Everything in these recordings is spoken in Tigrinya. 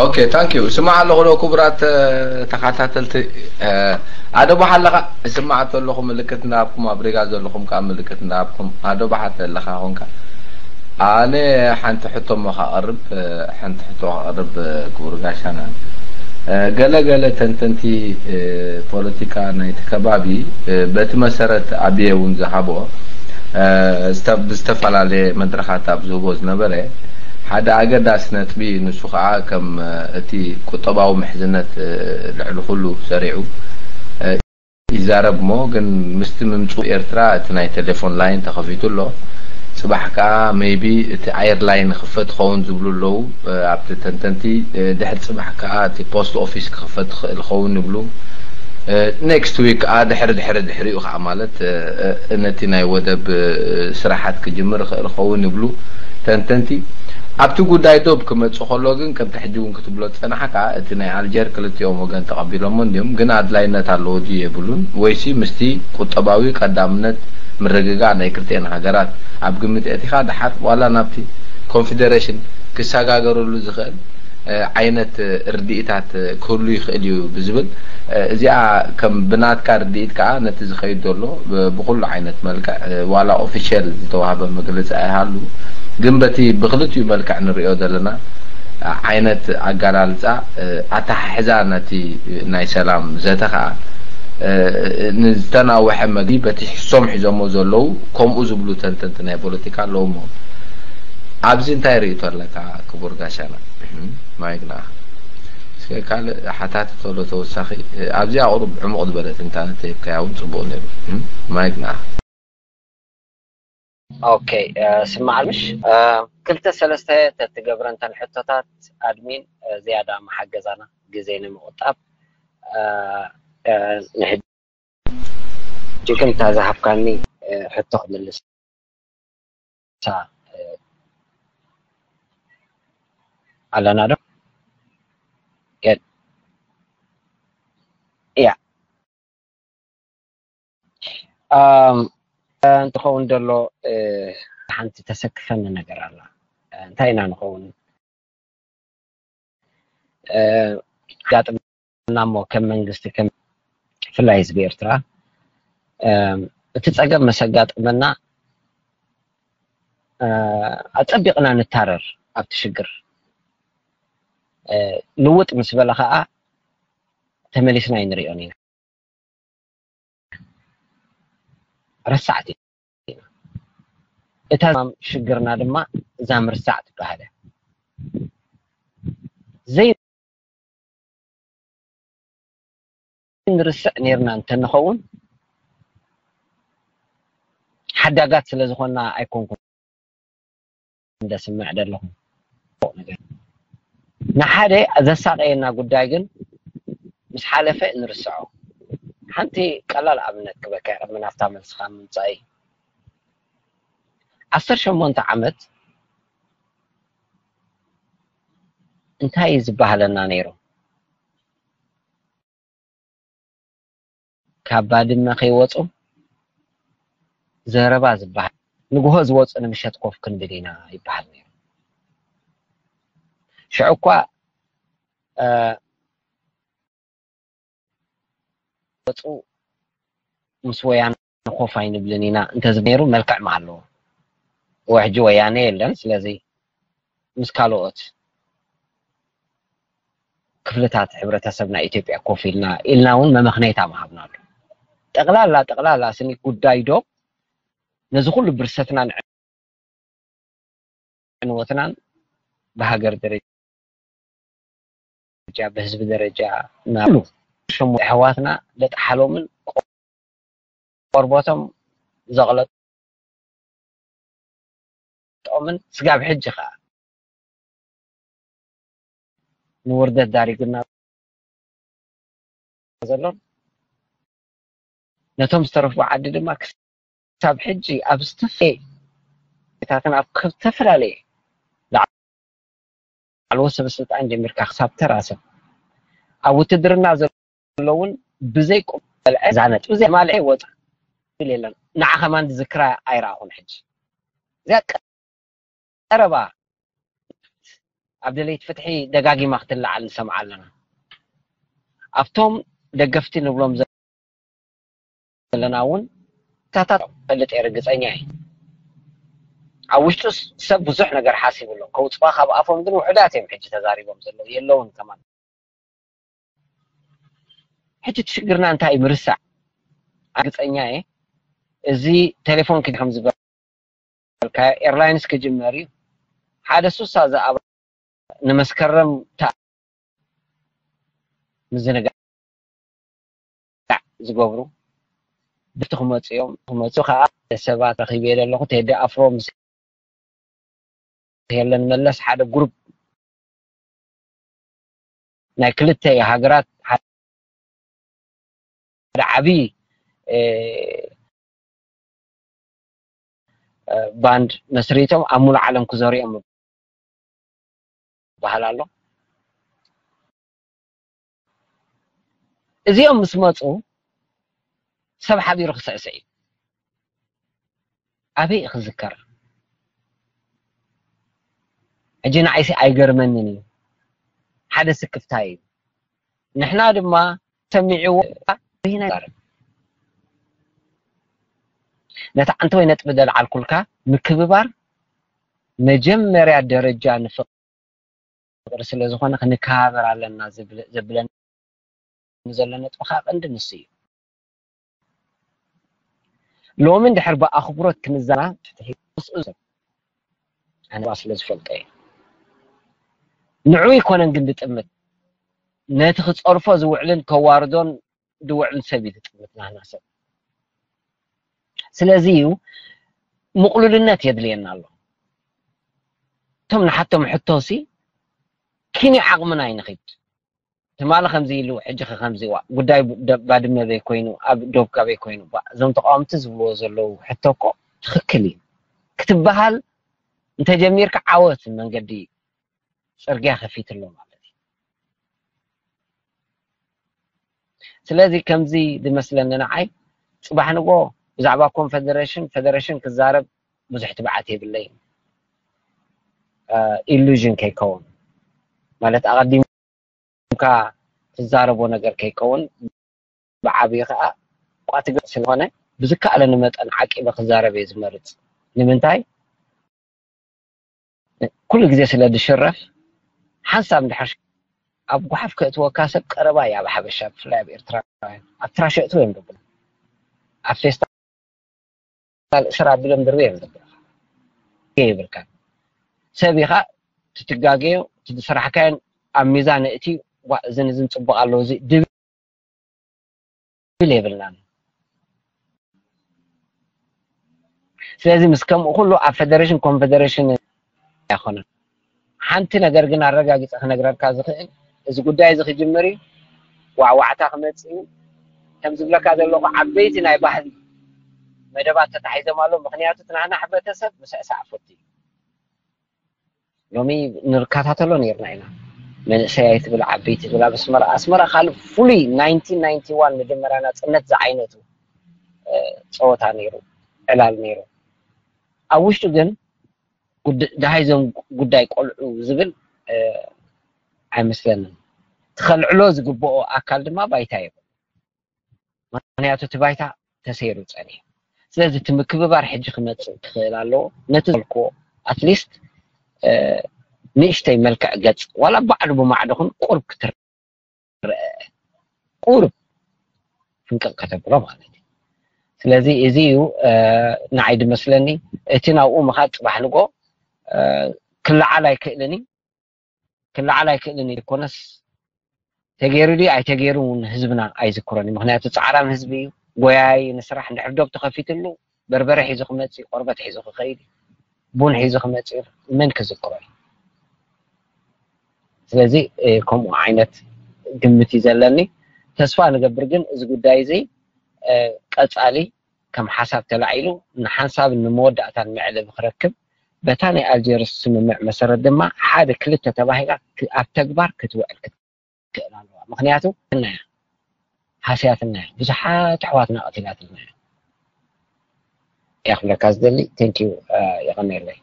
ኦኬ፣ ታንክ ዩ። ስማዕ ኣለኹ ዶ ክቡራት ተኸታተልቲ? ኣደ ባሓ ኣለኻ? ስማዕ ተለኹ ምልክት እንዳሃብኩም፣ ኣብ ሪጋ ዘለኹም ከዓ ምልክት እንዳሃብኩም፣ ኣደ ባሓ ተለኻ ኾንካ። ኣነ ሓንቲ ሕቶ እሞ ካቐርብ፣ ሓንቲ ሕቶ ካቐርብ፣ ክቡር ጋሻና። ገለ ገለ ተንተንቲ ፖለቲካ ናይቲ ከባቢ፣ በቲ መሰረት ኣብየ እውን ዝሃቦ፣ ብዝተፈላለየ መድረኻት ኣብ ዝህቦ ዝነበረ ሓደ ኣገዳሲ ነጥቢ፣ ንሱ ከዓ ከም እቲ ቁጠባዊ ምሕዝነት ልዕሊ ኩሉ ሰሪዑ ይዛረብ እሞ፣ ግን ምስቲ ምምፅኡ ኤርትራ እቲ ናይ ቴሌፎን ላይን ተኸፊቱ ኣሎ። ፅባሕ ከዓ ሜይቢ እቲ ኣየር ላይን ክፈት ክኸውን ዝብሉ ኣለዉ። ኣብቲ ተንተንቲ ድሕሪ ፅባሕ ከዓ እቲ ፖስት ኦፊስ ክኽፈት ክኽእል ክኸውን ይብሉ። ኔክስት ዊክ ከዓ ድሕሪ ድሕሪ ድሕሪኡ ከዓ ማለት ነቲ ናይ ወደብ ስራሓት ክጅምር ይኽእል ክኸውን ይብሉ ተንተንቲ። ኣብቲ ጉዳይ ዶብ ክመፅእ ከሎ ግን፣ ከምቲ ሕጂ እውን ክትብሎ ዝፀናሕካ፣ እቲ ናይ ኣልጀር ክልቲኦም ወገን ተቐቢሎሞ እንድዮም፣ ግን ኣድላይነት ኣለዎ ድዩ የብሉን፣ ወይሲ ምስቲ ቁጠባዊ ቀዳምነት ምርግጋእ ናይ ክልቲኤን ሃገራት ኣብ ግምት የእቲኻ፣ ድሓር ዋላ ናብቲ ኮንፌደሬሽን ክሰጋገረሉ ዝኽእል ዓይነት ርድኢታት ክህሉ ይኽእል እዩ ብዝብል፣ እዚኣ ከም ብናትካ ርድኢት ከዓ ነቲ ዝኸይድ ዘሎ ብኩሉ ዓይነት መልክዕ፣ ዋላ ኦፊሻል ዝተዋህበ መግለፂ ኣይሃሉ፣ ግን በቲ ብክልቲኡ መልክዕ ንሪኦ ዘለና ዓይነት ኣገላልፃ፣ ኣተሓሕዛ ነቲ ናይ ሰላም ዘተ ከዓ ንዝተናወሐ መግቢ በቲ ሕሶም ሒዞሞ ዘለዉ ከምኡ ዝብሉ ተንተንቲ ናይ ፖለቲካ ኣለዉ እሞ፣ ኣብዚ እንታይ ርእይቶ ኣለካ ክቡር ጋሻና? ማይክ ንዓኻ። እስከ ካልእ ሓታቲ ተሎ ተወሳኺ፣ ኣብዚኣ ቁሩብ ዕሙቕ ዝበለ ትንታነ ተሂብካያ እውን ጽቡቕ ነይሩ። ማይክ ንዓኻ። ኦኬ፣ ስማዕ ኣልምሽ፣ ክልተ ሰለስተ ተትገብረንተን ሕቶታት ኣድሚን፣ ዝያዳ ምሓገዛና ግዜ ንምቑጣብ። ንሕጂ ግን እታ ዝሃብካኒ ሕቶ ክምልስ ኣለና ዶ? ያ፣ እንትኸውን ዘሎ ሓንቲ ተሰክፈኒ ነገር ኣላ። እንታይ ኢና ንኸውን? ጋጥምና እሞ ከም መንግስቲ፣ ከም፣ ብፍላይ ህዝቢ ኤርትራ፣ እቲ ጸገም መሰጋጥመና ኣጸቢቕና ንታረር ኣብቲ ሽግር። ልውጥ ምስ በለ ኸኣ ተመሊስና ኣይንሪኦን ኢና። ረሳዕቲ ኢና። እታ ሽግርና ድማ እዛ ምርሳዕ ትበሃል እያ። ዘይንርስዕ ኔርና እንተንኸውን፣ ሓዳጋት ስለ ዝኾንና ኣይኮንኩን። እንደስምዕ ደለኹ። ንሓደ ዘሳቀየና ጉዳይ ግን ምስ ሓለፈ ንርስዖ። ሓንቲ ቀላል ኣብነት ክበካ፣ ቅድሚ ናብታ መልስኻ ምምጻእይ። ዓሰርተ ሸሞንተ ዓመት እንታይ እዩ ዝበሃለና ነይሩ? ካብ ባድመ ከይወጹ ዘረባ ዝበሃል፣ ንግሆ ዝወጹ ንምሸት ኮፍ ክንብል ኢና ይበሃል ነይሩ። ሽዑ እኳ፣ እ፣ ወጹ ምስ ወያነ ኮፍ ኣይንብልን ኢና እንተዝብል ነይሩ መልክዕ ምሃለዎ። እወ፣ ሕጂ ወያነ የለን። ስለዚ ምስ ካልኦት ክፍልታት ሕብረተሰብና ኢትዮጵያ ኮፍ ኢልና፣ ኢልና እውን መመኽነይታ ምሃብናሉ። ጠቕላላ፣ ጠቕላላ ስኒ ጉዳይ ዶ ነዚ ኩሉ ብርሰትናን ዕንወትናን ብሃገር ደረጃ፣ ብህዝቢ ደረጃ፣ ናብ ኩሉ ሸሙ ኣሕዋትና ደጥሓሎምን ቆርበቶም ዘቕለጦምን ስጋብ ሕጂ ኸኣ ንውርደት ዳሪጉና ዘሎን፣ ነቶም ዝተረፉ ዓዲ ድማ ክሳብ ሕጂ ኣብ ዝተፈላለየ ኩነታትን ኣብ ዝተፈላለየ ላዕለዎት ሰበ ስልጣን ጀሚርካ ክሳብ ተራ ሰብ ኣብ ውትድርና ዘሎ እውን ብዘይ ቁም በልዐ እዛ ነጥቢ እዚኣ ማልዐ ወፃ ዝብል የለን። ንዓ ከማን ዝዝክራ ኣይረኣኹን። ሕጂ እዚኣ ቀረባ ኣብ ደለይቲ ፍትሒ ደጋጊማ ክትለዓል ንሰምዓ ኣለና። ኣብቶም ደገፍቲ ንብሎም ዘለና እውን ታታት ፈልጥ እየ፣ ርግፀኛ እየ። ኣብ ውሽጡ ሰብ ብዙሕ ነገር ሓሲቡ ኣሎ። ከውፅዋ ካብ ኣፎም ግን ውሑዳት እዮም ሕጂ ተዛሪቦም ዘለዉ፣ የለውን ከማን። ሕጂ እቲ ሽግርና እንታይ እዩ? ምርሳዕ። ርግፀኛ እየ፣ እዚ ቴሌፎን ክዲ ከም ዝበልካ ኤርላይንስ ክጅመር እዩ። ሓደ ሱሳ ዝኣባ ንመስከረም ታ ምዝንጋዕ ዝገብሩ ድፍቲ ክመፁ እዮም። ክመፁ ከዓ ሰባት ረኺበ ዘለኹ። ቴዲ ኣፍሮ ምስ ሄለን መለስ ሓደ ግሩፕ ናይ ክልተ ሃገራት ሓደ ዓብዪ፣ እ፣ እ፣ ባንድ መስሪቶም ኣብ ሙሉእ ዓለም ክዞሩ እዮም ይበሃል ኣሎ። እዚኦም ምስ መፁ ሰብ ሓቢሩ ክስዕስዕ እዩ። ኣበይ እዩ ክዝከር? ሕጂ ንዓይሲ ኣይገርመንን እዩ። ሓደ ስክፍታ እዩ። ንሕና ድማ ሰሚዕዎ ኢና። ነቲ ዓንተወይ ነጥቢ ዘልዓልኩልካ ምክብባር መጀመርያ ደረጃ ንፍቕሪ ስለ ዝኾነ ክንከባበር ኣለና ዝብል-፣ ዘብለኒ ዘሎ ነጥቢ ከዓ ቀንዲ ንሱ እዩ። ሎሚ እንድሕር ብኣኽብሮት ክንዛና ትሕቲ ምስኡ ሰብ ኣነ ስለ ዝፈልጦ እየ። ንዑ ይኮነን ግን ዝጥምት፣ ነቲ ክጸርፎ ዝውዕልን ከዋርዶን ዝውዕልን ሰብ እዩ ዝጥምት ናህና ሰብ። ስለዚ እዩ ምቕሉልነት የድልየና ኣሎ። እቶም ንሓቶም ሕቶሲ ኪኒ ዓቕምና ይንኺድ። ትማሊ ከምዚ ኢሉ ሕጂ ከ ከምዚ ዋ ጉዳይ ደ-፣ ባድመ በይ ኮይኑ ኣብ ዶብ ካበይ ኮይኑ ባ-፣ እዞም ተቃወምቲ ዝብልዎ ዘለዉ ሕቶ እኮ ትኽክል እዩ ክትበሃል እንተጀሚርካ ዓወት መንገዲ ጽርግያ ከፊት ኣሎ ማለት እዩ። ስለዚ ከምዚ ዝመስለኒ ንዓይ ጽባሕ ንጎ ብዛዕባ ኮንፈደሬሽን፣ ፌደሬሽን ክዛረብ ብዙሕ ትብዓት የብለይን። እ፣ ኢሉዥን ከይከውን ማለት ኣቐዲምካ ትዛረቦ ነገር ከይከውን ብዓብዪ ከዓ ቋ ትግርኛ ስለሆነ ብዝከኣለኒ መጠን ዓቂበ ክዛረብ እየ ዝመርጽ። ንምንታይ? ኩሉ ግዜ ስለ ዝሽረፍ ሓንሳብ እንድሕር ኣብ ጓሓፍ ከእትወካ ሰብ ቀረባ እዩ ኣብ ሓበሻ፣ ብፍላይ ኣብ ኤርትራውያን። ኣብ ትራሽ የእትዎ እዮም ደብሉ። ኣብ ፌስታል እሰር ኣቢሎም ድርበ እዮም ደብሉ። ይብልካ ሰብ ኢኻ ትትጋገዮ፣ እቲ ዝሰራሕካዮን ኣብ ሚዛን እቲ ዋ፣ እዝን እዝን ጽቡቕ ኣለዎ፣ እዚ ድብል የብልናን። ስለዚ ምስ ከምኡ ኩሉ ኣብ ፌደሬሽን ኮንፌደሬሽን ኣይኮነን። ሓንቲ ነገር ግን ኣረጋጊጸ ክነግረካ ዝኽእል፣ እዚ ጉዳይ እዚ ክጅምር እዩ፣ ዋዕዋዕታ ክመጽእ እዩ። ከም ዝብለካ ዘለኹ ዓበይቲ ናይ ባህሊ መደባት ተታሒዞም ኣለዉ። ምኽንያቱ እቲ ናህና ሕብረተሰብ ምስዕሳዕ ፈቱ እዩ። ሎሚ ንከታተሎ ነይርና ኢና። መንእሰያይ ትብል ዓበይቲ ትብል ኣብ ኣስመራ፣ ኣስመራ ካልእ ፍሉይ ናይንቲን ናይንቲ ዋን መጀመርያ ናጽነት ዝዓይነቱ፣ እ፣ ጸወታ ነይሩ፣ ዕላል ነይሩ። ኣብ ውሽጡ ግን ጉድ-፣ ደሃይ እዞም ጉዳይ ቆልዑ ዝብል፣ እ፣ ኣይመስለንን። እቲ ከልዕሎ ዝግብኦ ኣካል ድማ ባይታ የብሉ። ምኽንያቱ እቲ ባይታ ተሰይሩ ጸኒሑ። ስለዚ እቲ ምክብባር ሕጂ ክመጽእ ክኽእል ኣለዎ። ነቲ ዘልክዎ ኣትሊስት፣ እ፣ ንእሽተይ መልክዕ ገጽ ዋላ ባዕሉ ብማዕዶ ኹን ቁርብ ክትረአ፣ ቁርብ ፍንቅቕ ከተብሎ ማለት እዩ። ስለዚ እዚ እዩ፣ እ፣ ንዓይ ድመስለኒ። እቲ ናብኡ ምኻድ ጽባሕ ንጎ፣ እ፣ ክለዓል ኣይክእልን እዩ። ክለዓል ኣይክእልን እዩ። ዘይኮነስ ተገይሩ ድዩ ኣይተገይሩን እውን ህዝብና ኣይዝክሮን እዩ። ምኽንያቱ ጻዕራም ህዝቢ እዩ፣ ጎያይ ንስራሕ። እንድሕር ዶብ ተኸፊትሉ በርበረ ሒዙ ክመጽእ እዩ፣ ቆርበት ሒዙ ክኸይድ እዩ፣ ቡን ሒዙ ክመጽእ እዩ፣ መን ክዝክሮ እዩ? ስለዚ፣ እ፣ ከምኡ ዓይነት ግምት እዩ ዘለኒ። ተስፋ ንገብር ግን እዚ ጉዳይ እዚ፣ እ፣ ቀጻሊ ከም ሓሳብ ተላዒሉ ንሓንሳብን ንመወዳእታን መዕለቢ ክረክብ፣ በታ ናይ ኣልጀርስ ስምምዕ መሰረት ድማ ሓደ ክልተ ተባሂላ ክ-፣ ኣብ ተግባር ክትውዕል ክትክእል ኣለዋ። ምኽንያቱ እናያ ሃስያትና እያ፣ ብዙሓት ኣሕዋትና ቀቲላትና እያ። እያ ክብለካ ዝደሊ። ቴንክ ዩ፣ እ፣ የቐንየለይ።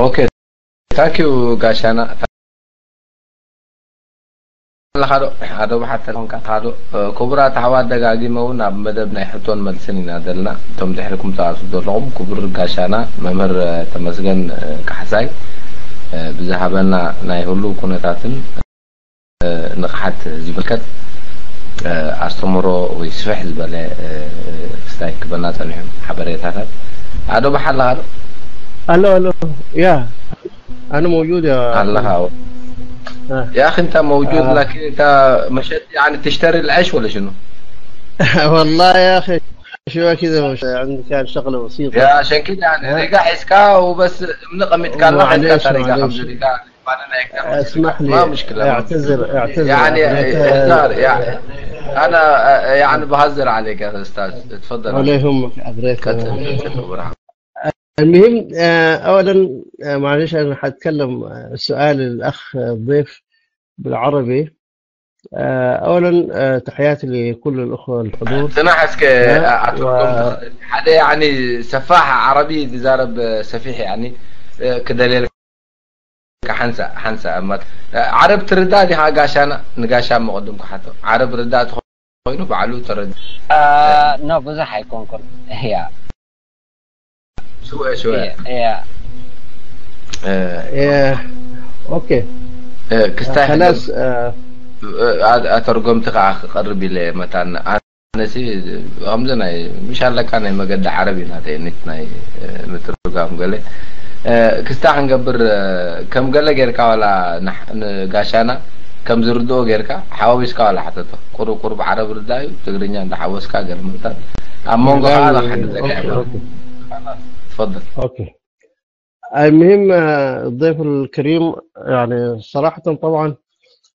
Okay, thank you ጋሻና። ኣለኻ ዶ? ኣዶ ብሓተልካ ዶ? ክቡራት ኣሕዋት፣ ደጋጊመ እውን ኣብ መደብ ናይ ሕቶን መልስን ኢና ዘለና። እቶም ድሕርኩም ትኣትዉ ዘለኹም ክቡር ጋሻና መምህር ተመስገን ካሕሳይ ብዝሃበና ናይ ህሉው ኩነታትን ንቕሓት ዝምልከት ኣስተምህሮ ወይ ስፍሕ ዝበለ ክስታይ ክበና ጸኒሑ ሓበሬታታት። ኣዶ ብሓ ኣለኻ ዶ? ኣሎ ኣሎ። ያ ኣነ መውጁድ ያ ኣለኻ። ያ أخي أنت موجود، لكن أنت مشيت يعني تشتري العيش ولا شنو؟ والله يا أخي، شو كذا، مش عندي، كان شغلة بسيطة. يا عشان كذا يعني ها؟ ريقة حسكا وبس، من قمت كان ما حسكا معليش، تاريخا معليش. خمسة ريقة. اسمح لي، ما مشكلة، ما اعتذر، اعتذر، يعني، اعتذر. هزار، يعني، أنا، يعني، بهزر عليك يا أستاذ. تفضل. ولا يهمك، عبريت. كتر، كتر برحمة. المهم، آه، أولًا، آه، معلش، أنا حتكلم، آه، سؤال الأخ الضيف بالعربي. آه، أولًا، آه، تحياتي لكل الأخوة الحضور. ጽናሕ እስከ ኣትርጎም و- ሓደ ያኒ ሰፋሕ ዓረቢ ዝዛረብ ሰፊሕ ያኒ ክደልየልካ ሓንሳ ሓንሳ እማ ዓረብ ትርዳ ዲኻ ጋሻና ንጋሻ መቐድም ክሓቶ ዓረብ ርዳ ተኾይኑ ባዕሉ ተረድ ኖ ብዙሕ ኣይኮንኩን እያ شوية شوية እያ آه، إيه، اوكي. آه، كستاهل خلاص، آه، ኣተርጎምቲ ከዓ ክቐርብ ኢለ መታን ኣነሲ ከምዚ ናይ ምሽ ኣለካ ናይ መገዲ ዓረብ ኢና ተየኒት ናይ ምትርጋም ገለ ክስታ ክንገብር ከም ገለ ጌርካ ዋላ ንጋሻና ከም ዝርድኦ ጌርካ ሓዋዊስካ ዋላ ሓተቶ ቁሩብ ቁሩብ ዓረብ ርዳዩ ትግርኛ እንዳሓወስካ ገለ ምርታት ኣብ መንጎ ከዓ ንሓግዘካ ትፈضل اوكي. المهم، آه، الضيف الكريم، يعني، صراحة طبعًا،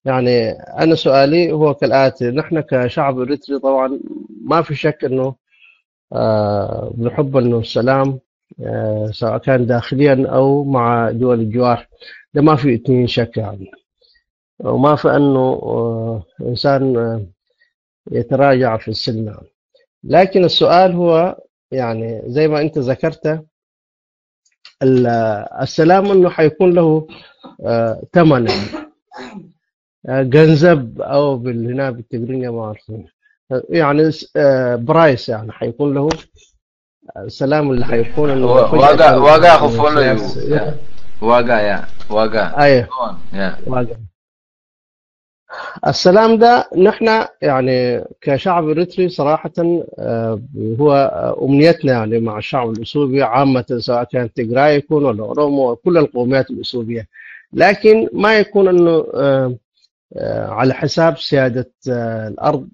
يعني، أنا سؤالي هو كالآتي: نحن كشعب إريتري طبعًا ما في شك إنه، آه، بنحب إنه السلام، آه، سواء كان داخليًا أو مع دول الجوار، ده ما في اتنين شك، يعني. وما في إنه، آه، إنسان، آه، يتراجع في السلم. لكن السؤال هو، يعني، زي ما أنت ذكرت، ال-، السلام إنه حيكون له، آه، ثمن، يعني. آه، ገንዘብ أو بال-، هنا بالتقرينيا ما أعرف. يعني، س-، آه، برايس، يعني، حيكون له السلام اللي حيكون إنه فجأة ዋጋ ዋጋ يعني ክፈሎ እዩ سياسة- ዋጋ ያ ዋጋ أيه. ያ واقع. السلام ده نحن يعني كشعب إريتري صراحة، آه، هو أمنيتنا يعني مع الشعب الأثيوبي عامة، سواء كان تجراي يكون ولا أورومو، كل القوميات الأثيوبية، لكن ما يكون إنه، آه، آه، على حساب سيادة، آه، الأرض،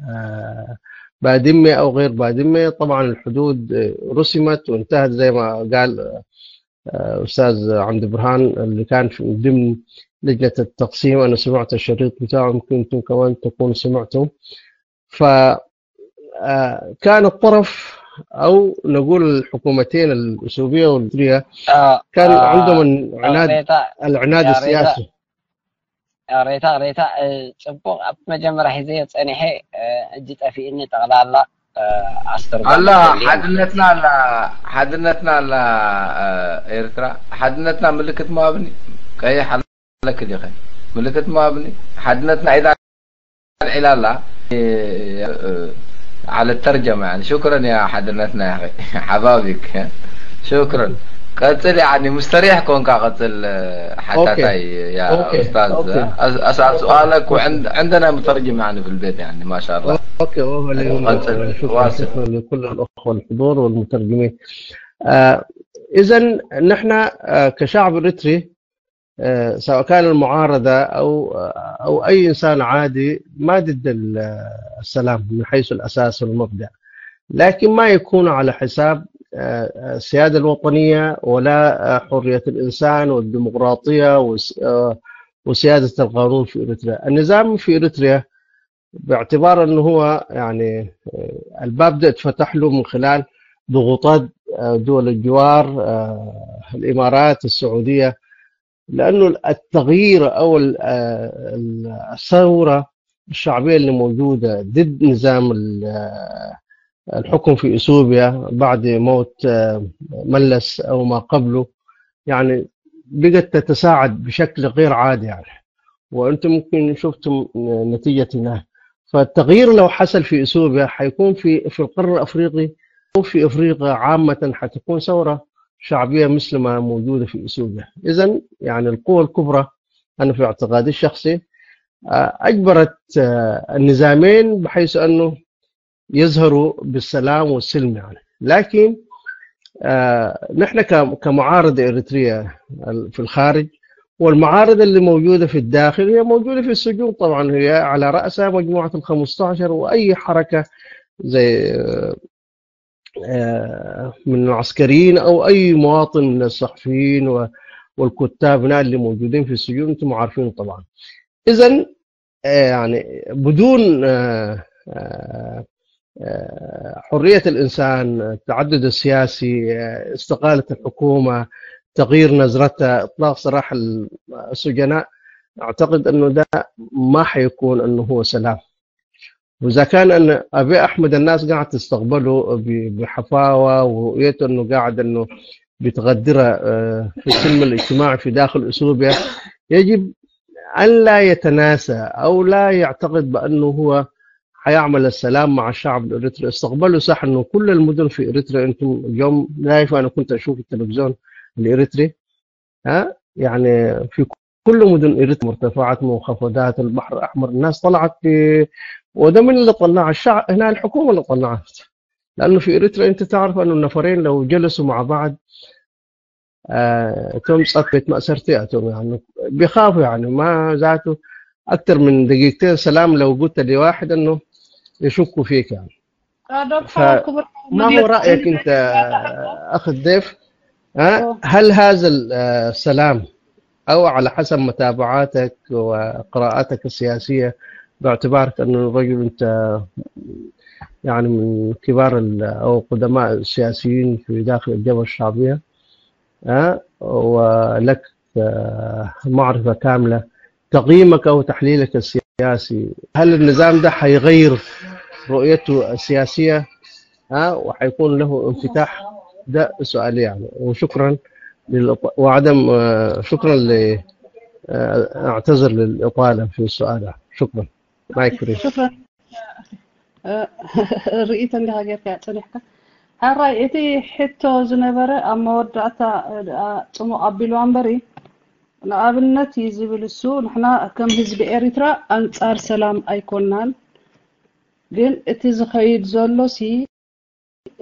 آه، بادمة أو غير بادمة. طبعًا الحدود، آه، رسمت وانتهت زي ما قال، آه، أستاذ عبد البرهان اللي كان في ضمن لجنة التقسيم. أنا سمعت الشريط بتاعه، يمكن أنتم كمان تكونوا سمعتوا. ف، آه، كان الطرف أو نقول الحكومتين الأثيوبية والإريترية آه، كان آه، عندهم العناد، ريتا، العناد يا ريتا، السياسي. يا ريتا، ريتا، آه، ጽቡቕ ኣብ መጀመርያ ሒዘዮ ጸኒሐ፣ آه، ሕጂ ጠፊእኒ ጠቕላላ፣ آه، ኣስተርጓሚ ኣላ የለን። ሓድነትና ኣላ ሓድነትና ኣላ ኤርትራ ሓድነትና ምልክት መዋብኒ ቀይሕ ኣለክ ዲኸ ምልክት መዋብኒ ሓድነትና ኢዳ ኣልዒላ ኣላ على الترجمة يعني شكرا يا ሓድነትና يا أخي حبابك شكرا ቀጽል يعني مستريح ኮንካ ቀጽል ሓታታይ يا أوكي. أستاذ أوكي. أسأل سؤالك وعند عندنا مترجم يعني في البيت يعني ما شاء الله اوكي، هو اللي أيوة، يهمك. قصد شكرا، واصل. شكرا لكل الاخوه الحضور والمترجمين. آه، اذا نحن، آه، كشعب اريتري، آه، سواء كان المعارضه او، آه، او اي انسان عادي، ما ضد ال-، آه، السلام من حيث الاساس والمبدا، لكن ما يكون على حساب، آه، آه، السياده الوطنيه ولا، آه، حريه الانسان والديمقراطيه وس-، آه، وسياده القانون في اريتريا. النظام في اريتريا باعتبار انه هو يعني، آه، الباب ده اتفتح له من خلال ضغوطات، آه، دول الجوار، آه، الامارات، السعوديه، لانه التغيير او ال-، آه، ال-، الثوره الشعبيه اللي موجوده ضد نظام ال-، آه، الحكم في اثيوبيا بعد موت، آه، ملس او ما قبله، يعني بقت تتساعد بشكل غير عادي يعني. وانتم ممكن شفتم نتيجة هنا. فالتغيير لو حصل في اثيوبيا حيكون في في القرن الافريقي، او في افريقيا عامة حتكون ثورة شعبية مثل ما موجودة في اثيوبيا. اذا يعني القوى الكبرى، انا في اعتقادي الشخصي، آه، اجبرت آه، النظامين بحيث انه يظهروا بالسلام والسلم يعني. لكن آه، نحن ك- كمعارضة إريترية في الخارج، والمعارضة اللي موجودة في الداخل هي موجودة في السجون طبعا، هي على رأسها مجموعة ال خمستاشر، وأي حركة زي آه، من العسكريين أو أي مواطن من الصحفيين و- والكتاب هنا اللي موجودين في السجون، أنتم عارفين طبعا. إذا يعني بدون آه، آه، آه، حرية الإنسان، التعدد السياسي، آه، استقالة الحكومة، تغيير نظرتها، إطلاق سراح السجناء، أعتقد أنه ده ما حيكون أنه هو سلام. وإذا كان أن أبي أحمد الناس قاعد تستقبله ب- بحفاوة، ورؤيته أنه قاعد أنه بيتغدر آه، في السلم الاجتماعي في داخل أثيوبيا، يجب أن لا يتناسى أو لا يعتقد بأنه هو حيعمل السلام مع الشعب الإريتري. استقبلوا صح أنه كل المدن في إريتريا، أنتم اليوم لايف، أنا كنت أشوف التلفزيون الإريتري، ها، يعني في كل مدن إريتريا، مرتفعات، منخفضات، البحر الأحمر، الناس طلعت في، وده من اللي طلعها؟ الشعب هنا، الحكومة اللي طلعت. لأنه في إريتريا أنت تعرف أنه النفرين لو جلسوا مع بعض، آه، توم صف بيت مأسرتي أتوم، يعني بيخافوا، يعني ما ذاته أكتر من دقيقتين سلام لو قلت لواحد أنه يشكوا فيك يعني. ኣዶብ ف- ሓወ ክቡር ما هو ሙዲር رأيك እንዲ- أنت أخ الضيف؟ ها؟ أوه. هل هذا ال- آه، السلام، أو على حسب متابعاتك وقراءاتك السياسية، باعتبارك أنه رجل أنت يعني من كبار ال- أو قدماء السياسيين في داخل الجبهة الشعبية، ها؟ ولك آه، معرفة كاملة، تقييمك أو تحليلك السياسي، هل النظام ده حيغير رؤيته السياسية، ها، وحيكون له انفتاح؟ ده سؤالي يعني. وشكرا للإط... وعدم آه، شكرا ل آه، أعتذر للإطالة في السؤال ده. شكرا. مايك فري. شكرا. እ፣ ርእይቶ እንዲኻ ጌርካ ጸኒሕካ። ሓራይ እቲ ሕቶ ዝነበረ ኣብ መወዳእታ እ፣ ጽሙቕ ኣቢልዋ እምበሪ፣ ንኣብነት እዩ ዝብል እሱ፣ ንሕና ከም ህዝቢ ኤሪትራ ኣንጻር ሰላም ኣይኮናን፣ ግን እቲ ዝኸይድ ዘሎ ሲ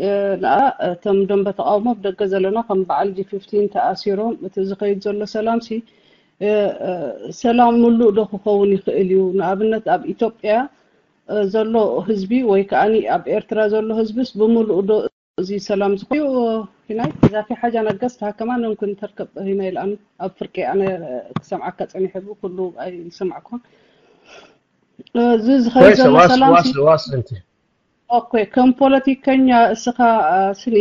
እ፣ ንኣ እቶም ደንበ ተቃውሞ ብደገ ዘለና ከም በዓል ጂ ፊፍቲን ተኣሲሮም፣ እቲ ዝኸይድ ዘሎ ሰላም ሲ እ፣ እ፣ ሰላም ምሉእ ዶ ክኸውን ይኽእል እዩ? ንኣብነት ኣብ ኢትዮጵያ እ፣ ዘሎ ህዝቢ ወይ ከኣኒ ኣብ ኤርትራ ዘሎ ህዝብስ ብምሉእ ዶ እዚ ሰላም ዝኾዩ? ሂናይ ዛፊ ሓጃ ነገስ ተሃከማ ነንኩን ተርከብ ሂናይ ለኣን ኣብ ፍርቂ ኣነ ክሰምዓካ ጸኒሐ ኩሉ ኣይሰማዕኩን። እዚ ዝኸይድ كويس. ዘሎ واصل ሰላም واصل واصل أنت. ኦኬ፣ ከም ፖለቲከኛ እስኻ ስኒ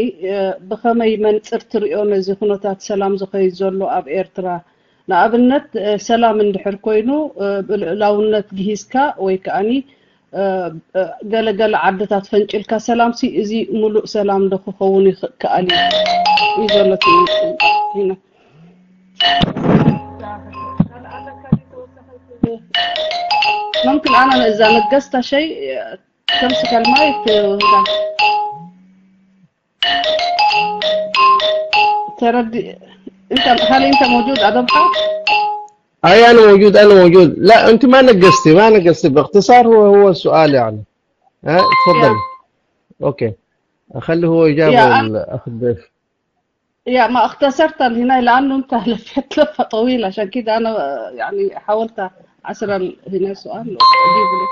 ብኸመይ መንፅር ትሪኦ ነዚ ኩነታት ሰላም ዝኸይድ ዘሎ ኣብ ኤርትራ? ንኣብነት ሰላም እንድሕር ኮይኑ ብልዑላውነት ግሂዝካ ወይ ከኣኒ ገለገለ ዓድታት ፈንጭልካ ሰላምሲ እዚ ሙሉእ ሰላም ዶ ክኸውን ይኽእል እዩ? እዩ ዘሎ እቲ ሂና። ممكن أنا إذا نقصت شيء تمسك المايك وهذا. تردي انت، هل انت موجود أدبها؟ اي، انا موجود، انا موجود. لا، انت ما نقصتي، ما نقصتي. باختصار، هو هو السؤال يعني. ها، تفضل. اوكي، اخلي هو يجاوب. الاخ الضيف. يا ما اختصرت هنا لانه انت لفيت لفه طويله، عشان كده انا يعني حاولت اسرع هنا سؤال اجيب لك.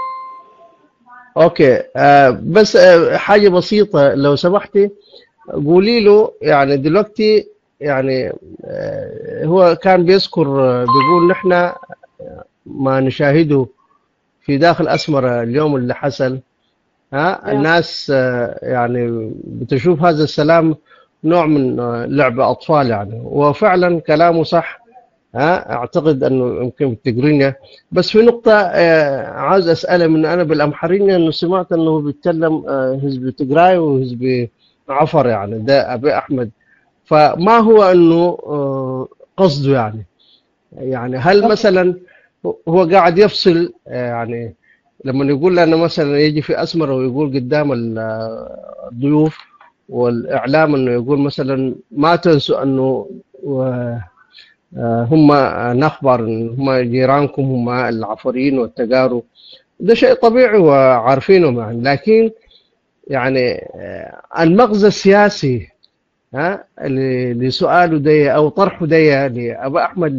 اوكي. آه بس آه حاجه بسيطه لو سمحتي، قولي له يعني دلوقتي يعني آه هو كان بيذكر آه بيقول نحن ما نشاهده في داخل اسمر اليوم اللي حصل، ها الناس آه يعني بتشوف هذا السلام نوع من آه لعب اطفال يعني. وفعلا كلامه صح. ها اعتقد انه يمكن بالتقرينيا. بس في نقطه آه عايز اساله من انا بالامحرينيا، انه سمعت انه بيتكلم آه حزب تجراي وحزب عفر، يعني ده ابي احمد. فما هو انه آه قصده يعني يعني هل مثلا هو قاعد يفصل يعني لما يقول لنا مثلا يجي في أسمرة ويقول قدام الضيوف والإعلام أنه يقول مثلا ما تنسوا أنه هم نخبر هم جيرانكم هم العفريين والتجارو. ده شيء طبيعي وعارفينه معا لكن يعني المغزى السياسي ها لسؤاله دي او طرحه دي لابو احمد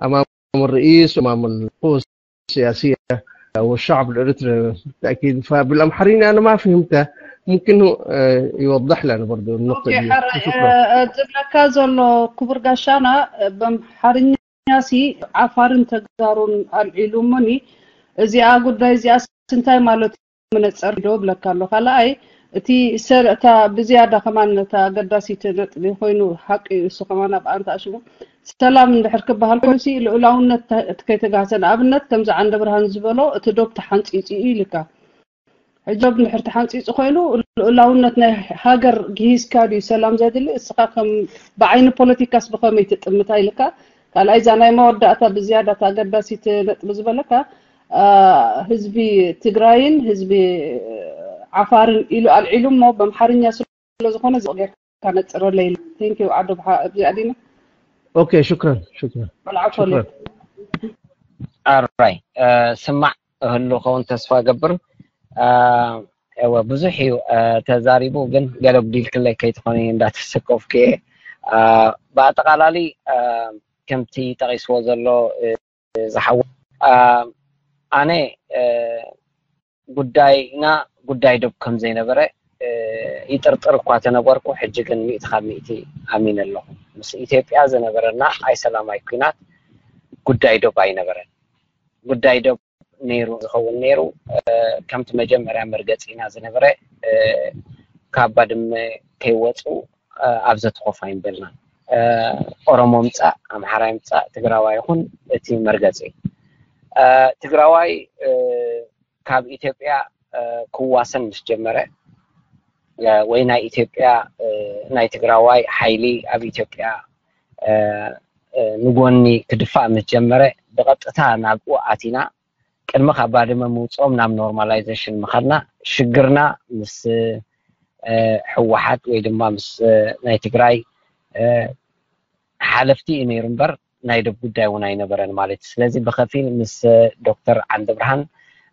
امام الرئيس وامام القوى السياسيه والشعب الاريتري بالتاكيد. فبالامحريني انا ما فهمته، ممكن يوضح لنا برضه النقطه دي. ዝብለካ ዘሎ ክቡር ጋሻና በምሓርኛ ሲ ዓፋርን ተጋሩን ኣልዒሉ እሞኒ እዚኣ ጉዳይ እዚኣ እንታይ ማለት መነፀር ዶ ብለካ ኣሎ። ካልኣይ እቲ እታ ብዝያዳ ከማን እታ ኣገዳሲት ነጥቢ ኮይኑ ሓቂ እሱ ከማን ኣብ ኣንታ ሽሙ ሰላም እንድሕር ክበሃል ኮይኑ ሲ ልኡላውነት ከይተጋህሰ ንኣብነት ከምዚ ዓንደ ብርሃን ዝበሎ እቲ ዶብ ተሓንፂፂ እዩ ኢልካ ሕጆብ እንድሕር ተሓንፂፂ ኮይኑ ልኡላውነት ናይ ሃገር ግሂዝካ ድዩ ሰላም ዘድሊ? እስኻ ከም ብዓይኒ ፖለቲካስ ብኸመይ ትጥምታ ኢልካ ካልኣይ እዛ ናይ መወዳእታ ብዝያዳ እታ ኣገዳሲት ነጥቢ ዝበለካ ህዝቢ ትግራይን ህዝቢ ዓፋርን ኢሉ ኣልዒሉ እሞ በምሓርኛ ስለዝኾነ ዝቕ ጌርካ ነፅረለይ ኢሉ። Thank you ዓዶ ብሓ ኣብዚኣ ዲና اوكي شكرا شكرا መልዓኮለይ شكرا ኣራይ ስማዕ እህሉ ከውን ተስፋ ገብር። እወ ብዙሕ እዩ ተዛሪቡ፣ ግን ገለ ጉዲልክለይ ከይትኾኒ እንዳተሰከፍኩ እየ። ብኣጠቓላሊ ከምቲ ጠቒስዎ ዘሎ ዝሓው ኣነ ጉዳይና ጉዳይ ዶብ ከም ዘይነበረ ይጥርጥር እኳ ተነበርኩ፣ ሕጂ ግን ሚእቲ ካብ ሚእቲ ኣሚነ ኣለኹ። ምስ ኢትዮጵያ ዝነበረና ኣይሰላማይ ኲናት ጉዳይ ዶብ ኣይነበረን። ጉዳይ ዶብ ነይሩ ዝኸውን ነይሩ። ከምቲ መጀመርያ መርገፂና ዝነበረ ካብ ባድመ ከይወፁ ኣብ ዘትኾፍ ኣይንበልናን። ኦሮሞ ምፃእ፣ ኣምሓራይ ምፃእ፣ ትግራዋይ ይኹን እቲ መርገፂ እዩ። ትግራዋይ ካብ ኢትዮጵያ ክዋሰን ምስ ጀመረ ወይ ናይ ኢትዮጵያ ናይ ትግራዋይ ሓይሊ ኣብ ኢትዮጵያ ንጎኒ ክድፋእ ምስ ጀመረ ብቐጥታ ናብኡ ኣቲና። ቅድሚ ካብ ባድመ ምውፅኦም ናብ ኖርማላይዜሽን ምኻድና ሽግርና ምስ ህወሓት ወይ ድማ ምስ ናይ ትግራይ ሓለፍቲ እዩ ነይሩ እምበር ናይ ዶብ ጉዳይ እውን ኣይነበረን ማለት እዩ። ስለዚ ብኸፊል ምስ ዶክተር ዓንደብርሃን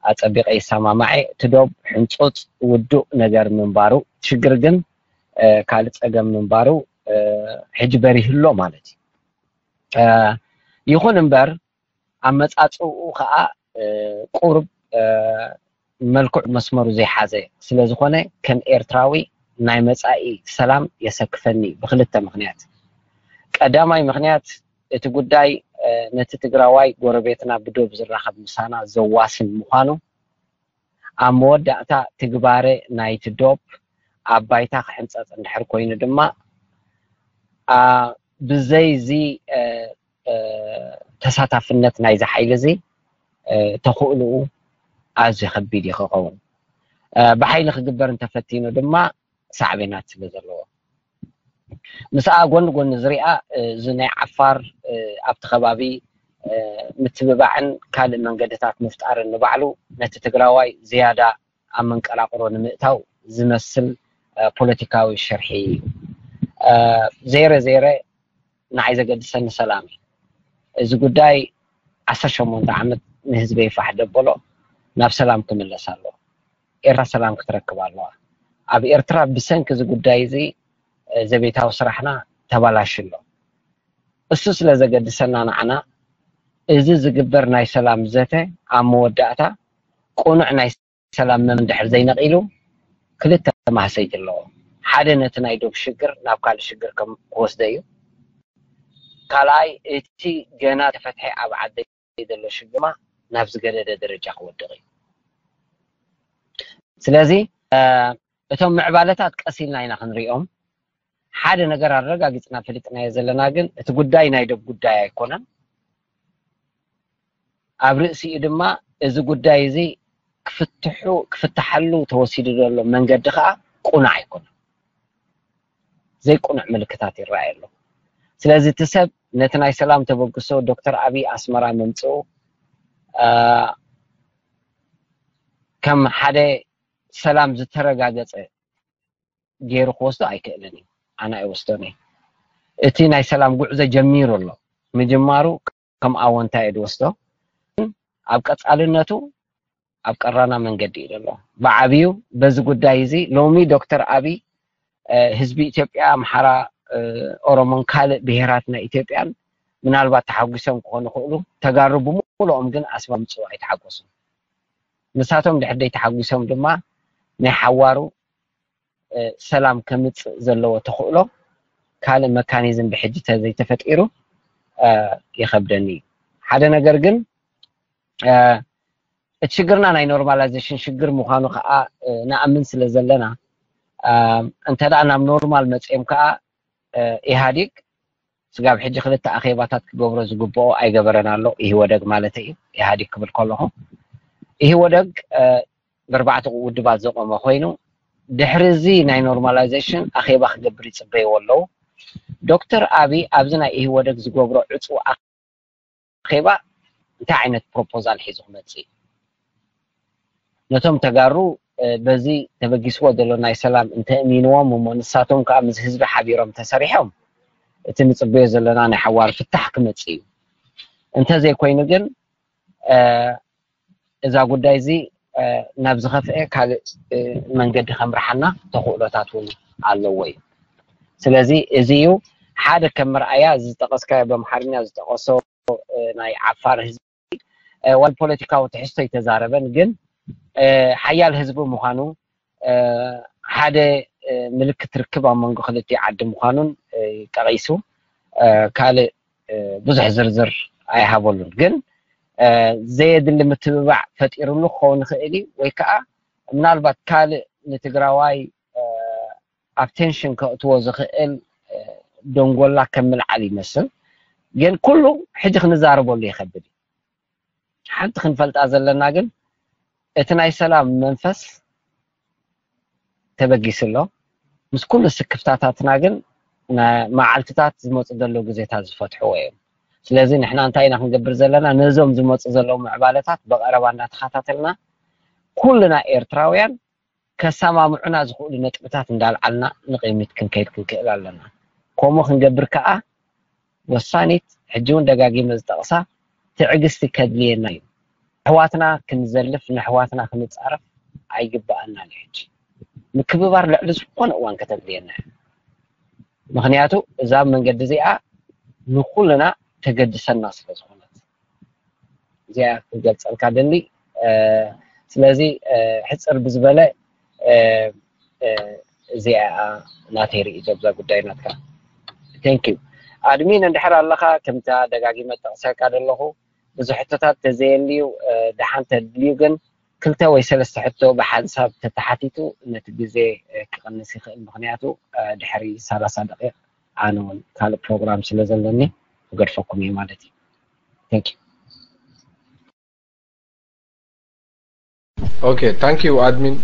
ኣፀቢቐ ይሰማማዐ። እቲ ዶብ ሕንፁፅ ውዱእ ነገር ምንባሩ ሽግር ግን ካልእ ፀገም ምንባሩ ሕጂ በሪህሎ ማለት እዩ። ይኹን እምበር ኣመፃፅኡ ከዓ ቁሩብ መልክዑ መስመሩ ዘይሓዘ ስለዝኾነ ከም ኤርትራዊ ናይ መፃኢ ሰላም የሰክፈኒ ብክልተ ምክንያት። ቀዳማይ ምክንያት እቲ ጉዳይ ነቲ ትግራዋይ ጎረቤትና ብዶብ ዝራኸብ ምሳና ዘዋስን ምዃኑ ኣብ መወዳእታ ትግባረ ናይቲ ዶብ ኣብ ባይታ ክሕንፀፅ እንድሕር ኮይኑ ድማ ብዘይዚ ተሳታፍነት ናይዚ ሓይሊ እዚ ተኽእልኡ ኣዝዩ ከቢድ እዩ ክኸውን። ብሓይሊ ክግበር እንተፈቲኑ ድማ ሳዕቤናት ስለ ዘለዎ ምስኣ ጎኒ ጎኒ ዝሪኣ እዚ ናይ ዓፋር ኣብቲ ከባቢ ምትብባዕን ካልእ መንገድታት ምፍጣርን ንባዕሉ ነቲ ትግራዋይ ዝያዳ ኣብ መንቀላቕሮ ንምእታው ዝመስል ፖለቲካዊ ሽርሒ እዩ። ዘይረ ዘይረ ንዓይ ዘገድሰኒ ሰላም እዩ። እዚ ጉዳይ ዓሰርተ ሸሞንተ ዓመት ንህዝበይ ፋሕ ደበሎ ናብ ሰላም ክምለስ ኣለዎ። ኤርትራ ሰላም ክትረክብ ኣለዋ። ኣብ ኤርትራ ብሰንኪ እዚ ጉዳይ እዚ ዘቤታዊ ስራሕና ተባላሽ ኣሎ። እሱ ስለ ዘገድሰና ንዓና እዚ ዝግበር ናይ ሰላም ዘተ ኣብ መወዳእታ ቅኑዕ ናይ ሰላም መም እንድሕር ዘይነቒሉ ክልተ ማህሰጅ ኣለዎ። ሓደ ነቲ ናይ ዶብ ሽግር ናብ ካልእ ሽግር ከም ክወስዶ እዩ። ካልኣይ እቲ ገና ተፈትሐ ኣብ ዓደይ ዘሎ ሽግር ድማ ናብ ዝገደደ ደረጃ ክወድቕ እዩ። ስለዚ እቶም ምዕባለታት ቀስ ኢልና ኢና ክንሪኦም። ሓደ ነገር ኣረጋጊፅና ፈሊጥናዮ ዘለና ግን እቲ ጉዳይ ናይ ዶብ ጉዳይ ኣይኮነን። ኣብ ርእሲኡ ድማ እዚ ጉዳይ እዚ ክፍትሑ ክፍትሓሉ ተወሲዱ ዘሎ መንገዲ ከዓ ቁኑዕ ኣይኮነን። ዘይቁኑዕ ምልክታት ይረኣይ ኣሎ። ስለዚ እቲ ሰብ ነቲ ናይ ሰላም ተበግሶ ዶክተር ኣብይ ኣስመራ ምምፅኡ ከም ሓደ ሰላም ዝተረጋገፀ ገይሩ ክወስዶ ኣይክእልን እዩ። ኣነ ኣይወስዶን እየ። እቲ ናይ ሰላም ጉዕዞ ጀሚሩ ኣሎ። ምጅማሩ ከም ኣወንታ እየ ዝወስዶ። ኣብ ቀፃልነቱ ኣብ ቀራና መንገዲ እዩ ዘሎ። ብዓብዩ በዚ ጉዳይ እዚ ሎሚ ዶክተር ኣብይ ህዝቢ ኢትዮጵያ፣ ኣምሓራ፣ ኦሮሞን ካልእ ብሄራት ናይ ኢትዮጵያን ምናልባት ተሓጒሶም ክኾኑ ይኽእሉ። ተጋሩ ብምሉኦም ግን ኣስመራ ምፅኡ ኣይተሓጎሱን። ንሳቶም ድሕር ደይ ተሓጒሶም ድማ ናይ ሓዋሩ ሰላም ከምፅእ ዘለዎ ተኽእሎ ካልእ መካኒዝም ብሕጂ ተዘይተፈጢሩ ይኸብደኒ እዩ። ሓደ ነገር ግን እቲ ሽግርና ናይ ኖርማላይዜሽን ሽግር ምዃኑ ከዓ ንኣምን ስለ ዘለና እንተ ደኣ ናብ ኖርማል መፅኦም ከዓ ኢህኣዲግ ስጋብ ሕጂ ክልተ ኣኼባታት ክገብሮ ዝግብኦ ኣይገበረን ኣሎ። ኢህወደግ ማለት እዩ። ኢህኣዲግ ክብል ከለኹ ኢህወደግ ብኣርባዕተ ውድባት ዘቆመ ኮይኑ ድሕሪ እዚ ናይ ኖርማላይዜሽን ኣኼባ ክገብር ይፅበይዎ ኣለዉ። ዶክተር ኣብይ ኣብዚ ናይ ኢህወደግ ዝገብሮ ዕፁ ኣኼባ እንታይ ዓይነት ፕሮፖዛል ሒዙ ክመፅእ እዩ? ነቶም ተጋሩ በዚ ተበጊስዎ ዘሎ ናይ ሰላም እንተእሚንዎም እሞ ንሳቶም ከዓ ምስ ህዝቢ ሓቢሮም ተሰሪሖም እቲ ንፅበዮ ዘለና ናይ ሓዋር ፍታሕ ክመፅእ እዩ። እንተዘይኮይኑ ግን እዛ ጉዳይ እዚ ናብ ዝኸፍአ ካልእ መንገዲ ከምርሓና ተኽእሎታት እውን ኣለዎ እዩ። ስለዚ እዚ እዩ ሓደ ከም መርኣያ ዝጠቐስካዮ ብኣምሓርኛ ዝጠቐሶ ናይ ዓፋር ህዝቢ ዋል ፖለቲካዊ ትሕዝቶ ኣይተዛረበን፣ ግን ሓያል ህዝቢ ምዃኑ ሓደ ምልክት ርክብ ኣብ መንጎ ክልቲኡ ዓዲ ምዃኑን ጠቒሱ ካልእ ብዙሕ ዝርዝር ኣይሃበሉን። ግን ዘየድሊ ምትብባዕ ፈጢሩሉ ክኸውን ይኽእል እዩ ወይ ከዓ ምናልባት ካልእ ንትግራዋይ ኣብ ቴንሽን ከእትዎ ዝኽእል ደንጎላ ከም ምልዓል ይመስል። ግን ኩሉ ሕጂ ክንዛረበሉ ይኸብድ እዩ። ሓንቲ ክንፈልጣ ዘለና ግን እቲ ናይ ሰላም መንፈስ ተበጊሱ ኣሎ። ምስ ኩሉ ስክፍታታትና ግን መዓልትታት ዝመፁ ዘለዉ ግዜታት ዝፈትሕዎ እዮም። ስለዚ ንሕና እንታይ ኢና ክንገብር ዘለና? ነዞም ዝመፁ ዘለዉ ምዕባለታት ብቐረባ እናተኸታተልና ኩልና ኤርትራውያን ከሰማምዑና ዝኽእሉ ነጥብታት እንዳልዓልና ንቕድሚት ክንከይድ ክንክእል ኣለና። ከምኡ ክንገብር ከኣ ወሳኒት ሕጂ እውን ደጋጊመ ዝጠቕሳ ትዕግስቲ ከድልየና እዩ። ኣሕዋትና ክንዘልፍ ንኣሕዋትና ክንፃረፍ ኣይግበኣናን እዩ። ሕጂ ምክብባር ልዕሊ ዝኾነ እዋን ከተድልየና እያ። ምኽንያቱ እዛ መንገዲ እዚኣ ንኩልና ተገድሰና ስለ ዝኾነት እዚኣ ክገልፀልካ ደሊ። ስለዚ ሕፅር ብዝበለ እዚኣ ናተይ ርእይቶ ብዛ ጉዳይ ናትካ። Thank you ኣድሚን እንድሕር ኣለኻ ከምታ ደጋጊመ ጠቕሰልካ ዘለኹ ብዙሕ ሕቶታት ተዘየልዩ ደሓን ተድልዩ ግን ክልተ ወይ ሰለስተ ሕቶ ብሓንሳብ ተተሓቲቱ ነቲ ግዜ ክቕንስ ይኽእል። ምኽንያቱ ድሕሪ ሰላሳ ደቂቕ ኣነ እውን ካልእ ፕሮግራም ስለ ዘለኒ ክገድፈኩም እዩ ማለት እዩ። Thank you okay thank you ኣድሚን።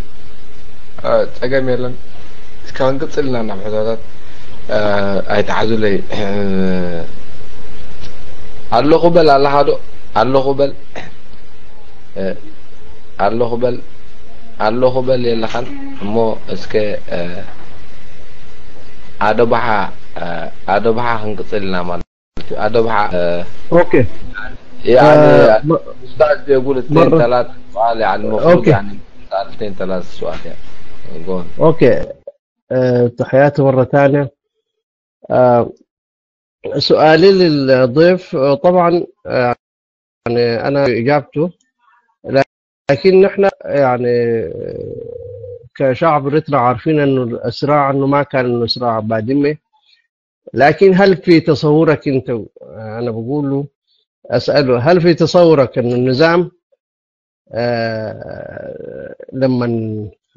ፀገም የለን። እስከ ክንቅፅል ኢና ናብ ሕቶታት። ኣይተሓዙለይ። ኣለኹ በል ኣለኻ ዶ? ኣለኹ በል ኣለኹ በል ኣለኹ በል የለኻን እሞ እስከ ኣደባሓ ኣደባሓ ክንቅፅል ኢና ማለት ኣደባሓ okay يعني أستاذ يقول اثنين ثلاث سؤال يعني المفروض يعني سؤال اثنين ثلاث سؤال يعني go on okay تحياتي مرة ثانية. سؤالي للضيف طبعا يعني أنا إجابته، لكن نحن يعني كشعب ريتنا عارفين إنه الصراع إنه ما كان إنه صراع بادمة، لكن هل في تصورك أنت، أنا بقول له أسأله، هل في تصورك إنه النظام آه لما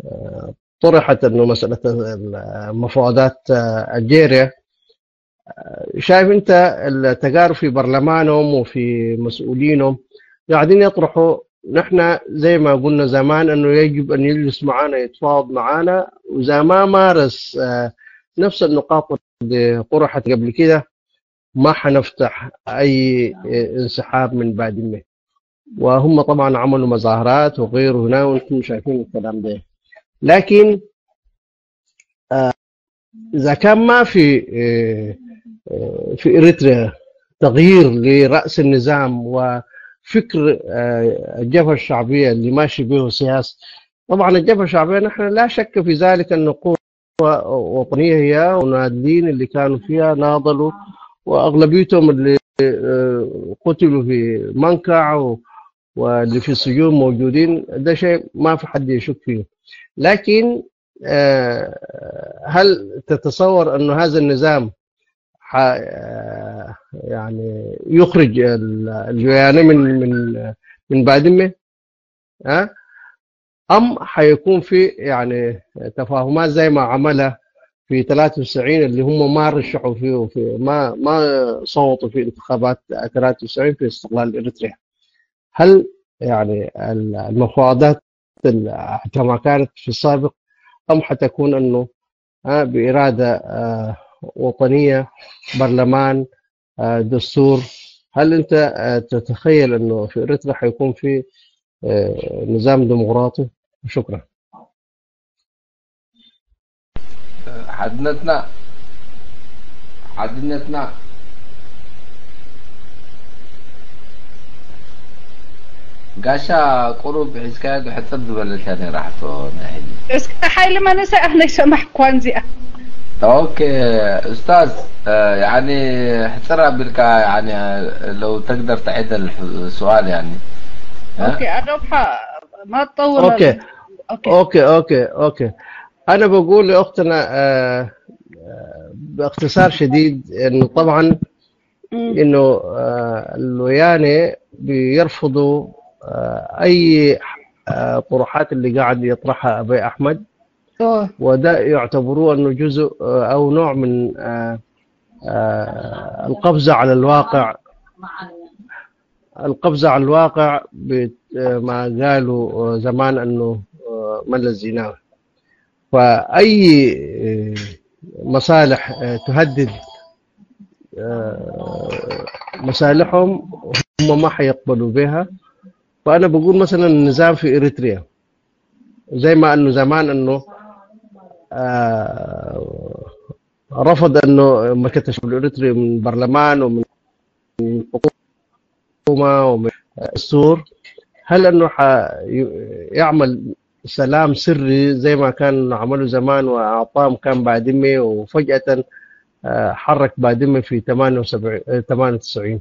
آه طرحت إنه مسألة المفاوضات آه الجيريا، شايف أنت التجارب في برلمانهم وفي مسؤولينهم قاعدين يطرحوا، نحن زي ما قلنا زمان أنه يجب أن يجلس معنا يتفاوض معنا، وإذا ما مارس آه نفس النقاط اللي طرحت قبل كده ما حنفتح أي انسحاب من بادمة. وهم طبعا عملوا مظاهرات وغيره هنا، وانتم شايفين الكلام ده. لكن آه، إذا كان ما في آه، آه، في إريتريا تغيير لرأس النظام وفكر آه، الجبهة الشعبية اللي ماشي به سياس. طبعا الجبهة الشعبية نحن لا شك في ذلك أنه قوة وطنية هي، وناضلين اللي كانوا فيها ناضلوا، وأغلبيتهم اللي آه، قتلوا في منكع و- واللي في السجون موجودين، ده شيء ما في حد يشك فيه. لكن آه، هل تتصور أنه هذا النظام ح- آه، يعني يخرج ال- الجوياني من من من بادمة؟ ها؟ أم حيكون في يعني تفاهمات زي ما عملها في ثلاثة وتسعين، اللي هم ما رشحوا فيه، في ما ما صوتوا في انتخابات ثلاثة وتسعين في استقلال إريتريا؟ هل يعني ال- المفاوضات ال- كما كانت في السابق، أم حتكون أنه آه، بإرادة آه، وطنية، برلمان، آه، دستور؟ هل أنت آه، تتخيل أنه في إريتريا حيكون في آه، نظام ديمقراطي؟ شكرا. ሓድነትና ሓድነትና ጋሻ ቁሩብ ሒዝካዮ ዶ ሕፅር ዝበለት እያ ነይራ ሕቶ ናይ ሕጂ። እስከ ሓይሊ መንእሰይ ኣነ ይሰማሕኳ እዚኣ። ኦኬ ኡስታዝ፣ ያኒ ሕፅር ኣቢልካ ያኒ ለው ተግደር ተዒደል ሱኣል ያኒ ኦኬ ኣዶብሓ ማጠውና ኦኬ ኦኬ ኦኬ ኦኬ أنا بقول لأختنا آه، آه، باختصار شديد إنه طبعا إنه آه، الويانة بيرفضوا آه، أي آه، طروحات اللي قاعد يطرحها أبي أحمد، اه وده يعتبروه أنه جزء آه، أو نوع من آه، آه، القفزة على الواقع، القفزة على الواقع بت- آه، ما قالوا آه، زمان أنه آه، ملس زيناوي. فأي آه، مصالح آه، تهدد آه، مصالحهم هم ما حيقبلوا بها. فأنا بقول مثلا النظام في إريتريا زي ما أنه زمان أنه آه، رفض أنه مكتش الإريتري من برلمان ومن حكومة ومن دستور. هل أنه ح- يعمل سلام سري زي ما كان عملوا زمان وأعطاهم كان بادمة وفجأة آه، حرك بادمة في ثمانية وسبعين آه، ثمانية وتسعين؟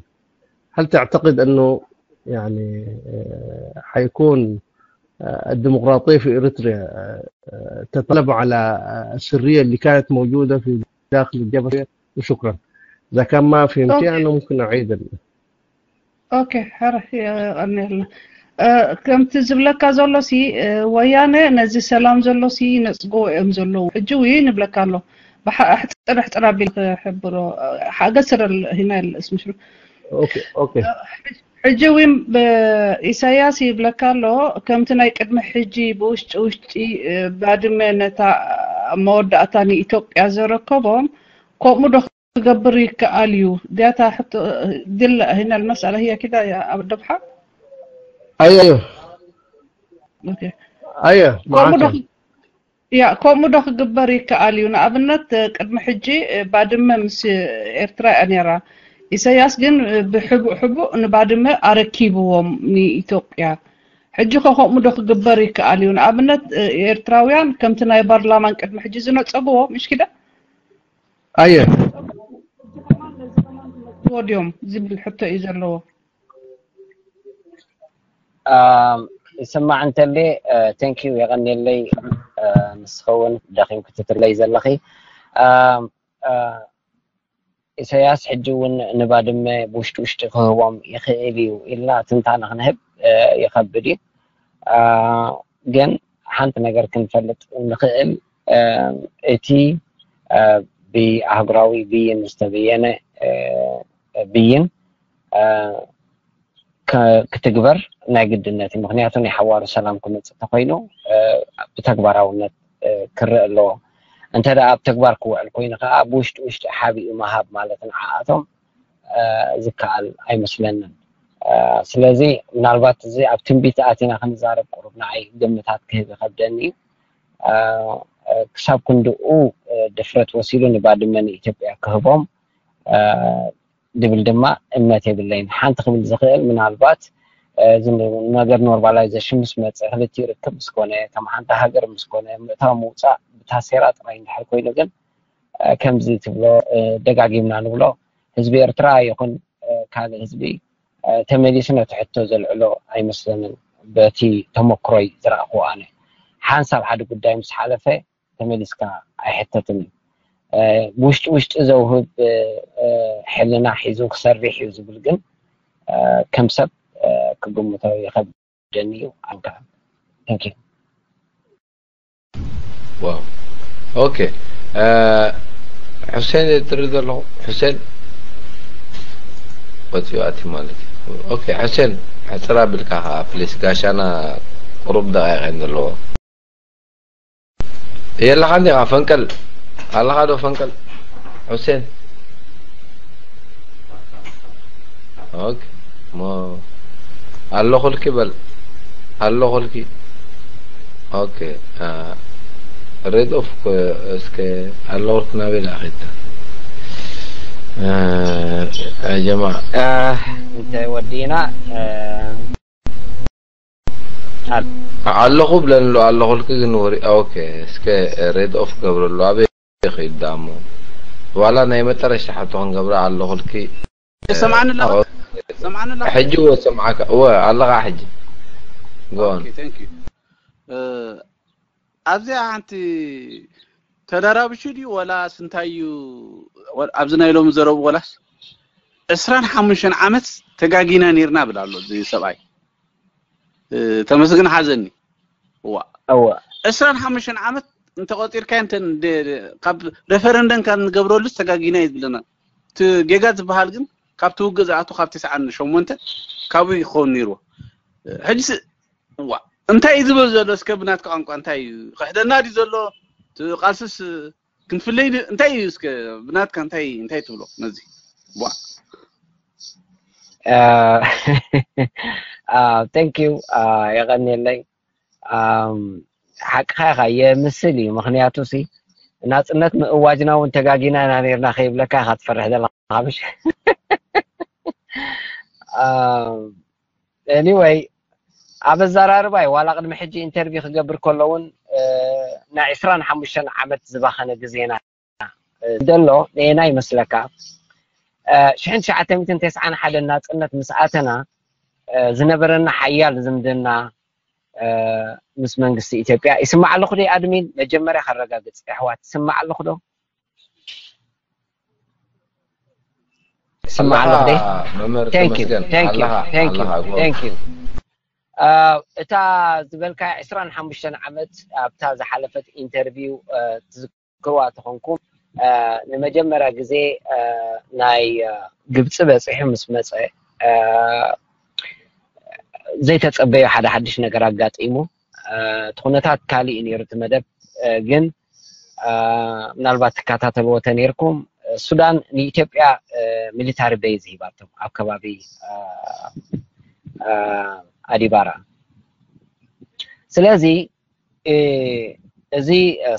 هل تعتقد أنه يعني آه، حيكون آه، الديمقراطية في إريتريا آه، آه، تتطلب على آه، السرية اللي كانت موجودة في داخل الجبهة؟ وشكرا. إذا كان ما فهمتي أوكي. أنا ممكن أعيد ال- ኦኬ ሕርሕ የቐንየልና ከምቲ ዝብለካ ዘሎ ሲ ወያነ ነዚ ሰላም ዘሎ ሲ ነፅጎ እዮም ዘለዉ ሕጂ ው ንብለካ ኣሎ ብሓጥር ሕጥር ኣቢል ክሕብሮ ሓገዝ ስረል ሂና የለስ ምሽ ኦኬ ኦኬ ሕጂ ውን ኢሳያስ ይብለካ ኣሎ ከምቲ ናይ ቅድሚ ሕጂ ብውሽጢ ውሽጢ ባድመ ነታ መወዳእታ ንኢትዮጵያ ዘረከቦም ከምኡ ዶ ክገብር ይከኣል እዩ ዲያታ ሕቶ ድለ ሂና المسألة هي كده يا عبد الضحى أيوه okay أيوه ከምኡ ዶ معك ያ ከምኡ ዶ ክግበር ይከኣል እዩ ንኣብነት ቅድሚ ሕጂ ባድመ ምስ ኤርትራ እያ ነራ ኢሳያስ ግን ብሕቡእ ሕቡእ ንባድመ ኣረኪብዎም ንኢትዮጵያ ሕጂ ከ ከምኡ ዶ ክግበር ይከኣል እዩ ንኣብነት ኤርትራውያን ከምቲ ናይ ባርላማን ቅድሚ ሕጂ ዝነጸግዎ ምሽ ኪደ أيوه ወድዮም ዝብል ሕቶ እዩ ዘለዎ ይስማዕ እንተሌ thank you የቐንየለይ ንስኸውን ደኺም ክትትለይ ዘለኺ ኢሳያስ ሕጂ እውን ንባድመ ብውሽጢ ውሽጢ ክህቦም ይኽእል እዩ ኢልና ትንታነ ክንህብ ይኸብድ እዩ ግን ሓንቲ ነገር ክንፈልጥ ንኽእል እቲ ብኣህጉራዊ ብይን ዝተበየነ ብይን ክትግበር ናይ ግድነት እዩ ምክንያቱ ናይ ሓዋሩ ሰላም ክመፅእ ተኮይኑ ብተግባራውነት ክረእ ኣለዎ እንተ ኣብ ተግባር ክውዕል ኮይኑ ከዓ ብውሽጢ ውሽጢ ሓቢኡ መሃብ ማለት ንዓኣቶም ዝከኣል ኣይመስለንን። ስለዚ ምናልባት እዚ ኣብ ትንቢት ኣቲና ክንዛረብ ቁሩብ ንዓይ ግምታት ክህብ ይኸብደኒ እዩ። ክሳብ ክንድኡ ድፍረት ወሲዱ ንባድመ ንኢትዮጵያ ክህቦም ድብል ድማ እምነት የብለይን። ሓንቲ ክብል ዝኽእል ምናልባት እዚ ነገር ኖርማላይዜሽን ምስ መፀ፣ ክልቲኡ ርክብ ምስ ኮነ፣ ከም ሓንቲ ሃገር ምስ ኮነ፣ ምእታው ምውፃእ ብታሴራ ጥራይ እንድሕር ኮይኑ ግን ከምዚ ትብሎ ደጋጊምና ንብሎ ህዝቢ ኤርትራ ይኹን ካልእ ህዝቢ ተመሊሱ ነቲ ሕቶ ዘልዕሎ ኣይመስለንን። በቲ ተመክሮይ ዝረኣኹዎ ኣነ ሓንሳብ ሓደ ጉዳይ ምስ ሓለፈ ተመሊስካ ኣይሕተትን እዩ። ውሽጢ ውሽጢ ዘውህብ ሕልና ሒዙ ክሰርሕ እዩ ዝብል ግን ከም ሰብ ክግምቶ ይኸብደኒ እዩ። ኣንካ Thank you። ዋው ኦኬ። እ፣ ሑሴን እየ ትርኢ ዘለኹ። ሑሴን ወፂኡ ኣትዩ ማለት እዩ። ኦኬ ሑሴን፣ ሕፅር ኣቢልካ ከዓ ፕሊስ፣ ጋሻና ቁሩብ ደቃይቅ እየን ዘለዎ። የለኻ እንዲኻ ፈንቀል ኣለኻ ዶ ፈንቀል? ሑሴን ኦኬ። ሞ ኣለኹልኪ በል። ኣለኹልኪ። ኦኬ። ሬድ ኦፍ እስከ ኣለኹልኪ ናበይ ደኣ ኸይድካ? ጀማ እንታይ ወዲና ኣለኹ ብለንሎ። ኣለኹልኪ ግን ወሪ ኦኬ። እስከ ሬድ ኦፍ ገብረሉ ኣበይ ኸይዱ ደኣ እሞ ዋላ ናይ መጠረሽታ ሕቶ ክንገብራ ኣለኹልኪ። ሰምዓኒ ኣለኻ? ሰምዓኒ ኣለኻ? ሕጂ እወ ሰምዓካ። እወ ኣለኻ ሕጂ። ጎን። ኦኬ፣ thank you። ኣብዚኣ ሓንቲ ተደራብሹ ድዩ ወላስ እንታይ እዩ? ወ- ኣብዚ ናይ ሎሚ ዘረቡ ወላስ ዕስራን ሓሙሽተን ዓመት ተጋጊና ነይርና ብላ ኣሎ እዚ ሰብኣይ። እ፣ ተመስገን ሓዘኒ። እዋ እወ ዕስራን ሓሙሽተን ዓመት እንተቆፂርካ እንተ ካብ ሬፈረንደም ካብ ንገብረሉስ ተጋጊና እዩ ዝብለና። እቲ ጌጋ ዝበሃል ግን ካብቲ ውግእ ዝኣቱ ካብ ተስዓን ሸሞንተ ካብኡ ይኸውን ነይርዎ። ሕጂ ስ- እዋ እንታይ እዩ ዝብል ዘሎ እስከ ብናትካ ቋንቋ እንታይ እዩ ከሕደና ድዩ ዘሎ? እቲ ቃልስስ ክንፍለይ ድ- እንታይ እዩ እስከ ብናትካ እንታይ እንታይ ትብሎ ነዚ? ቧ thank you የቐንየለይ። ሓቅኻ ኢኻ የምስል እዩ። ምኽንያቱ ሲ ናፅነት ምእዋጅና እውን ተጋጊና ኢና ነርና ከይብለካ ኢኻ ትፈርሕ ዘለኻ ምሽ? Anyway ኣብ ኣዘራርባይ ዋላ ቅድሚ ሕጂ ኢንተርቪው ክገብር ከሎ እውን ናይ ዕስራን ሓሙሽተን ዓመት ዝባኸነ ግዜና ዘሎ ነየና ይመስለካ? ሽሕን ትሽዓተ ሚእትን ተስዓን ሓደን ናፅነት ምስ ኣተና ዝነበረና ሓያል ዝምድና ምስ መንግስቲ ኢትዮጵያ ይስማዕ ኣለኹ ደይ ኣድሚን መጀመርያ ከረጋግፅ ኣሕዋት ይስማዕ ኣለኹ ዶ? ይስማዕ ኣለኹ ደይ? Thank you, thank you, thank you, thank you. እታ ዝበልካ ዕስራን ሓሙሽተን ዓመት ኣብታ ዝሓለፈት ኢንተርቪው ትዝክርዋ ተኾንኩም ንመጀመርያ ግዜ ናይ ግብፂ በፂሑ ምስ መፀ ዘይተፀበዮ ሓደ ሓድሽ ነገር ኣጋጢሙ። እቲ ኩነታት ካሊእ እዩ ነይሩ እቲ መደብ ግን ምናልባት ትከታተልዎ ተነይርኩም ሱዳን ንኢትዮጵያ ሚሊታሪ ቤዝ ሂባቶም ኣብ ከባቢ ኣዲባራ። ስለዚ እዚ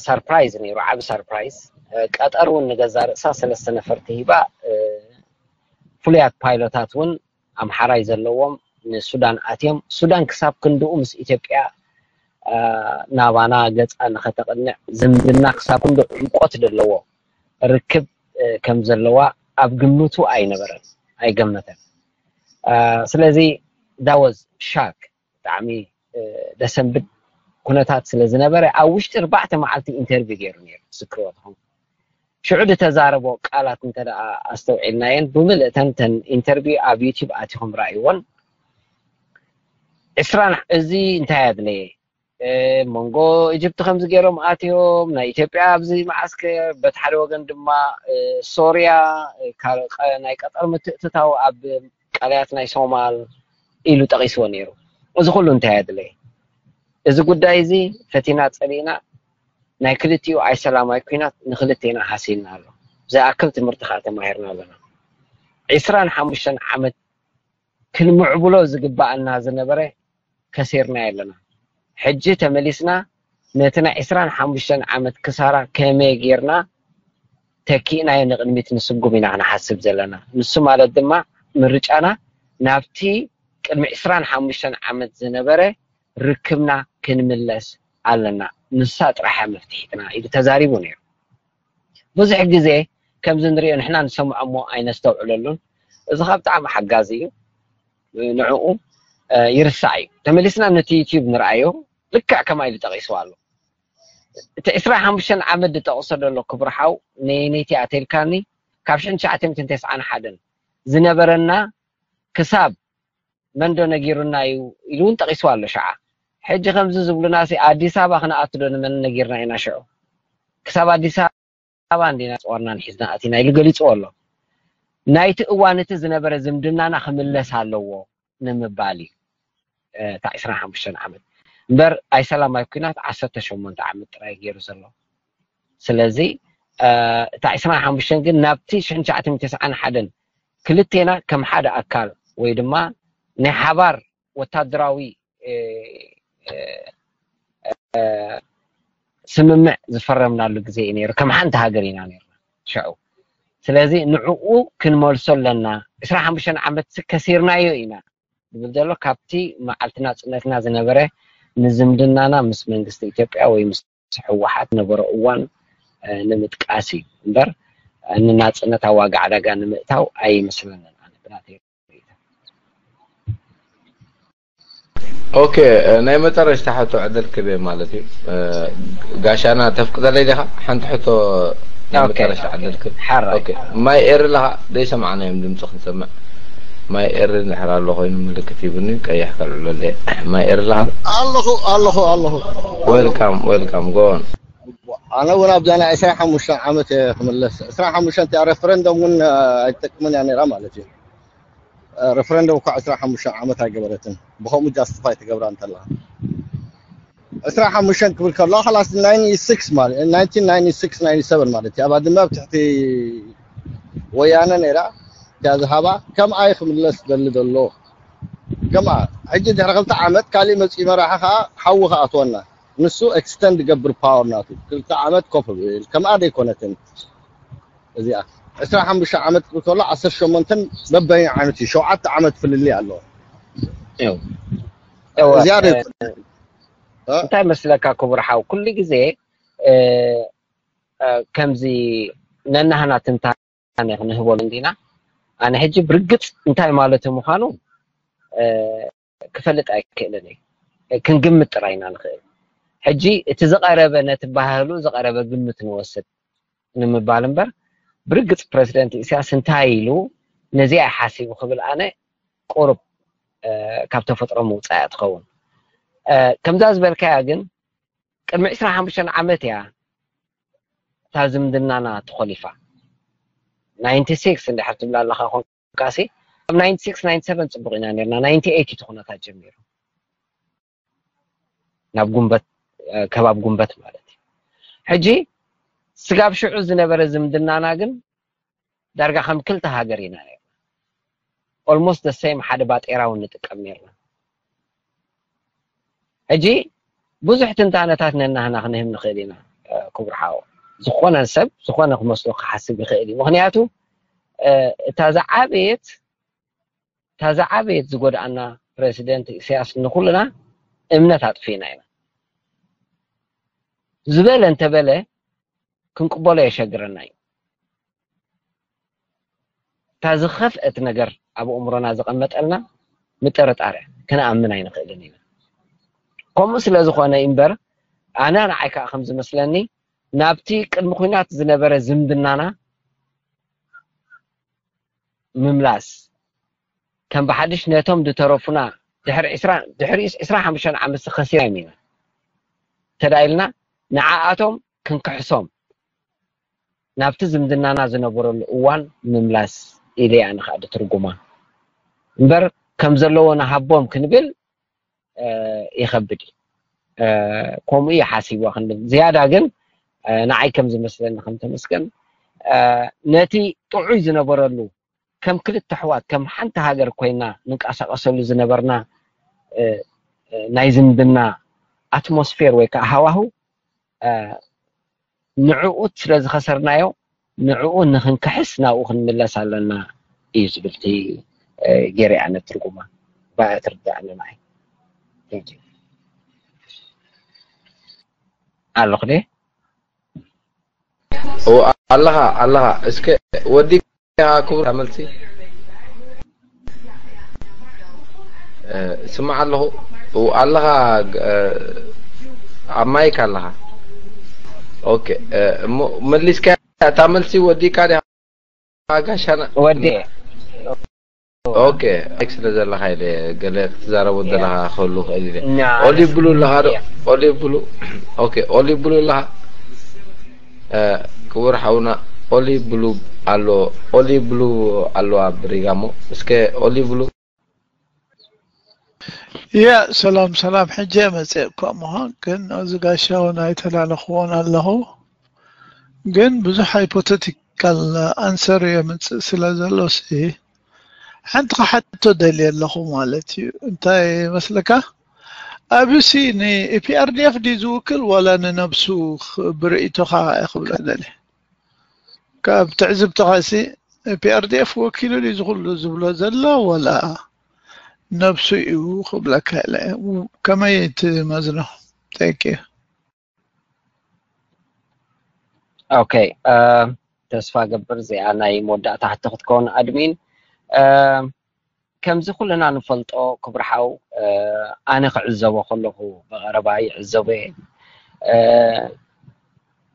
ሰርፕራይዝ ነይሩ፣ ዓቢ ሰርፕራይዝ። ቀጠር እውን ንገዛ ርእሳ ሰለስተ ነፈርቲ ሂባ ፍሉያት ፓይሎታት እውን ኣምሓራይ ዘለዎም ንሱዳን ኣትዮም ሱዳን ክሳብ ክንድኡ ምስ ኢትዮጵያ ናባና ገፃ ንኸተቕንዕ ዝምድና ክሳብ ክንድኡ ዕምቆት ዘለዎ ርክብ ከም ዘለዋ ኣብ ግምቱ ኣይነበረን ኣይገመተን። ስለዚ that was shock ብጣዕሚ ደሰንብድ ኩነታት ስለ ዝነበረ ኣብ ውሽጢ ኣርባዕተ መዓልቲ ኢንተርቪው ገይሩ ነይሩ ትዝክርዎ ተኾንኩም። ሽዑ ዝተዛረቦ ቃላት እንተ ደኣ ኣስተውዒልናየን ብምልእተን ተን ኢንተርቪው ኣብ ዩቲብ ኣቲኹም ረኣይዎን። ዕስራን እዚ እንታይ ኣድለየ? መንጎ ኢጅፕቲ ከምዚ ገይሮም ኣትዮም ናይ ኢትዮጵያ ኣብዚ መዓስከር በቲ ሓደ ወገን ድማ ሶርያ ናይ ቀጠር ምትእትታው ኣብ ቀላያት ናይ ሶማል ኢሉ ጠቒስዎ ነይሩ። እዚ ኩሉ እንታይ ኣድለየ? እዚ ጉዳይ እዚ ፈቲና ጸሊእና ናይ ክልቲኡ ኣይሰላማይ ኲናት ንክልቴና ሃሲልና ኣሎ። ዝኣክል ትምህርቲ ከዓ ተማሂርና ኣለና። ዒስራን ሓሙሽተን ዓመት ክንምዕብሎ ዝግባኣና ዝነበረ ከሲርናዮ ኣለና። ሕጂ ተመሊስና ነቲ ናይ ዒስራን ሓሙሽተን ዓመት ክሳራ ከመይ ጌርና ተኪእናዮ ንቕድሚት ንስጉም ኢና ክንሓስብ ዘለና። ንሱ ማለት ድማ ምርጫና ናብቲ ቅድሚ ዒስራን ሓሙሽተን ዓመት ዝነበረ ርክብና ክንምለስ ኣለና። ንሳ ጥራሕ እያ መፍትሒትና ኢሉ ተዛሪቡ ነይሩ። ብዙሕ ግዜ ከምዚ ንሪኦ ንሕና ንሰምዖ እሞ ኣይነስተውዕለሉን። እዚ ኸዓ ብጣዕሚ ሓጋዚ እዩ። ንዕኡ ይርሳዕ እዩ። ተመሊስና ነቲ ዩቲዩብ ንርኣዮ። ልክዕ ከምኣ ኢሉ ጠቒስዋ ኣሎ። እቲ ዕስራን ሓሙሽተን ዓመት ዝጠቕሶ ዘሎ ክቡር ሓው ነየነይቲ ኣተልካኒ ካብ ሽሕን ትሽዓተ ሚእትን ተስዓን ሓደን ዝነበረና ክሳብ መን ዶ ነጊሩና እዩ ኢሉ እውን ጠቒስዋ ኣሎ ሽዓ። ሕጂ ከምዚ ዝብሉና ሲ ኣዲስ ኣበባ ክንኣቱ ዶ ንመን ነጊርና ኢና ሽዑ? ክሳብ ኣዲስ ኣበባ እንዲና ጸዋርናን ሒዝና ኣቲና ኢሉ ገሊጽዎ ኣሎ። ናይቲ እዋን እቲ ዝነበረ ዝምድናና ክምለስ ኣለዎ ንምባል እዩ። እታ ዕስራን ሓሙሽተን ዓመት እምበር ኣይ ሰላማይ ኩናት ዓሰርተ ሸሞንተ ዓመት ጥራይ ገይሩ ዘሎ። ስለዚ እታ ዕስራን ሓሙሽተን ግን ናብቲ ሽሕን ትሽዓተ ሚእትን ተስዓን ሓደን ክልቴና ከም ሓደ ኣካል ወይ ድማ ናይ ሓባር ወታደራዊ ስምምዕ ዝፈረምናሉ ግዜ እዩ ነይሩ። ከም ሓንቲ ሃገር ኢና ነርና ሽዑ። ስለዚ ንዕኡ ክንመልሶ ኣለና። ዕስራን ሓሙሽተን ዓመት ከሲርናዮ ኢና ዝብል ዘሎ ካብቲ መዓልቲ ናጽነትና ዝነበረ ንዝምድናና ምስ መንግስቲ ኢትዮጵያ ወይ ምስ ህወሓት ነበሮ እዋን ንምጥቃስ እዩ እምበር ንናጽነት ኣብ ዋጋ ዕዳጋ ንምእታው ኣይመስለንን። ኣነ ብናተይ ኦኬ፣ ናይ መጨረሽታ ሕቶ ዕድል ክህብ ማለት እዩ። ጋሻና ተፍቅደለይ ዲኻ? ሓንቲ ሕቶ ናይ መጨረሽታ ዕድል ክህብ። ማይ ኤሪ ኣለኻ? ዘይሰማዕናዮም ድምፂ ክንሰምዕ። ማይ ኤሪ እንድሕር ኣሎ ኮይኑ ምልክት ሂቡኒ፣ ቀይሕ ከልዕለለይ። ማይ ኤሪ ኣለኻ? ኣለኹ ኣለኹ ኣለኹ። Welcome, welcome, go on። ኣነ እውን ኣብዛ ናይ ዕስራን ሓሙሽተን ዓመት እየ ክምለስ። ዕስራን ሓሙሽተን እቲኣ ሬፈረንደም እውን ኣይትጠቅምን እያ ነይራ ማለት እዩ። ሬፈረንደም እኳ ዕስራን ሓሙሽተን ዓመት ኣይገበረትን፣ ብኸምኡ ጃስቲፋይ ትገብራ እንተላ። ዕስራን ሓሙሽተን ክብል ከሎ ላስ ናይንቲ ሲክስ ማለት ናይንቲን ናይንቲ ሲክስ ናይንቲ ሰቨን ማለት እዩ። ኣብ ኣድመ ኣብ ትሕቲ ወያነ ነይራ እቲኣ ዝሃባ። ከምኣ እዩ ክምለስ ደሊ ዘሎ። ከምኣ ሕጂ ድሕሪ ክልተ ዓመት ካሊእ መፅኡ መራሒ ከዓ ሓዊ ክኣትወና፣ ንሱ ኤክስተንድ ገብር ፓወር ናቱ ክልተ ዓመት ኮፍ ብል። ከምኣ ደይኮነትን እዚኣ ዕስራን ሓሙሽተን ዓመት ክብል ከሎ ዓሰርተ ሸሞንተን በበይን ዓመት እዩ፣ ሸውዓተ ዓመት ፍልልይ ኣለዎ። እዚኣ እንታይ መስለካ ክቡር ሓው፣ ኩሉ ግዜ ከምዚ ነናህና ትንታነ ክንህበሉ እንዲና። ኣነ ሕጂ ብርግፅ እንታይ ማለት ምዃኑ ክፈልጥ ኣይክእልን እዩ። ክንግምት ጥራይ ኢና ንኽእል። ሕጂ እቲ ዝቐረበ ነቲ ባህሉ ዝቐረበ ግምት ንወስድ ንምባል እምበር ብርግፅ ፕረዚደንት ኢሳያስ እንታይ ኢሉ ነዚኣ ሓሲቡ ክብል ኣነ ቁሩብ ካብ ተፈጥሮ ምውፃእ እያ ትኸውን። ከምዛ ዝበልካያ ግን ቅድሚ ዕስራን ሓሙሽተን ዓመት እያ እታ ዝምድናና ተኾሊፋ። ናይንቲ ሲክስ እንድሕር ትብላ ኣለኻ ኮንካሲ ኣብ ናይንቲ ሲክስ ናይንቲ ሰቨን ፅቡቕ ኢና ነርና። ናይንቲ ኤይት እቲ ኩነታት ጀሚሩ ናብ ጉንበት ከባብ ጉንበት ማለት እዩ። ሕጂ ስጋብ ሽዑ ዝነበረ ዝምድናና ግን ዳርጋ ከም ክልተ ሃገር ኢና ነርና። Almost the same ሓደ ባጤራ እውን ንጥቀም ነርና። ሕጂ ብዙሕ ትንታነታት ነናህና ክንህብ ንኽእል ኢና። ክቡር ሓው፣ ዝኾነ ሰብ ዝኾነ ክመስሎ ክሓስብ ይኽእል እዩ። ምኽንያቱ እታ ዝዓበየት እታ ዝዓበየት ዝጎድኣና ፕረሲደንት ኢሳያስ ንኹልና እምነት ኣጥፊእና ኢና ዝበለ እንተበለ ክንቅበሎ የሸግረና እዩ። እታ ዝኸፍአት ነገር ኣብ ኣእምሮና ዘቐመጠልና ምጥርጣር እያ። ክንኣምን ኣይንኽእልን ኢና። ከምኡ ስለ ዝኾነ እምበር ኣነ ንዓይ ከዓ ከም ዝመስለኒ ናብቲ ቅድሚ ኲናት ዝነበረ ዝምድናና ምምላስ ከም ብሓድሽ ነቶም ዝተረፉና ድሕሪ ዕስራ ድሕሪ ዕስራን ሓሙሽተን ዓመት ከሲርናዮም ኢና እንተድኣ ኢልና ንዓኣቶም ክንክሕሶም ናብቲ ዝምድናና ዝነበረሉ እዋን ምምላስ ኢለ እየ ኣነ ከዓ ዝትርጉማ እምበር ከም ዘለዎ ንሃቦም ክንብል ይኸብድ እዩ። ከምኡ እየ ሓሲበ ክንብል ዝያዳ ግን ንዓይ ከም ዝመስለኒ ከም ተመስገን ነቲ ጥዑይ ዝነበረሉ ከም ክልተ ኣሕዋት፣ ከም ሓንቲ ሃገር ኮይና ንንቀሳቐሰሉ ዝነበርና ናይ ዝምድና ኣትሞስፌር ወይ ከዓ ሃዋህው ንዕኡ ስለ ዝኸሰርናዮ ንዕኡ ንኽንክሕስ ናብኡ ክንምለስ ኣለና እዩ ዝብል እቲ ገይረ ኣነ ትርጉማ ባያ ትርዳእኒ ንዓይ። ኣለኹ ደ ኣለኻ ኣለኻ እስከ ወዲ ክቡር ኣመልሲ ስማዕ ኣለኹ ኣለኻ ኣብ ማይክ ኣለኻ ኦኬ እሞ መሊስካ እታ መልሲ ወዲካ ዲኻ ጋሻና ወዲ ኦኬ ማይክ ስለ ዘለኻ ኢለ ገለ ክትዛረቡ ዘለኻ ክህሉ ክእል ኢለ ኦሊ ብሉ ኣለኻ ዶ ኦሊ ብሉ ኦኬ ኦሊ ብሉ ኣለኻ ክቡር ሓውና ኦሊ ብሉ ኣሎ ኦሊ ብሉ ኣሎ ኣብ ሪጋሞ እስከ ኦሊ ብሉ ያ ሰላም ሰላም ሕጂ መፅእ እኳ ምዃን ግን እዚ ጋሻውን ኣይተላለኽዎን ኣለኹ ግን ብዙሕ ሃይፖቴቲካል ኣንሰር የምፅእ ስለ ዘሎ ሲ ሓንቲ ክሓቶ ደልየ ኣለኹ ማለት እዩ እንታይ መስለካ ኣብሲ ንኢፒኣርዲኤፍ ድዩ ዝውክል ዋላ ንነብሱ ብርእይቶኻ ክብሎ ደልየ ካብ ትዕዝብትኻ ሲ ፒኣርዲኤፍ ወኪሉ ድዩ ዝኩሉ ዝብሎ ዘሎ ወላ ነብሱ እዩ ክብለካ ኢለ ከመይ ትመዝኖ thank you okay ተስፋ ገብር እዚኣ ናይ መወዳእታ ሕቶ ክትከውን ኣድሚን ከምዚ ኩልና ንፈልጦ ክብሪ ሓው ኣነ ክዕዘቦ ከለኹ ብቐረባ ይዕዘቦ እየ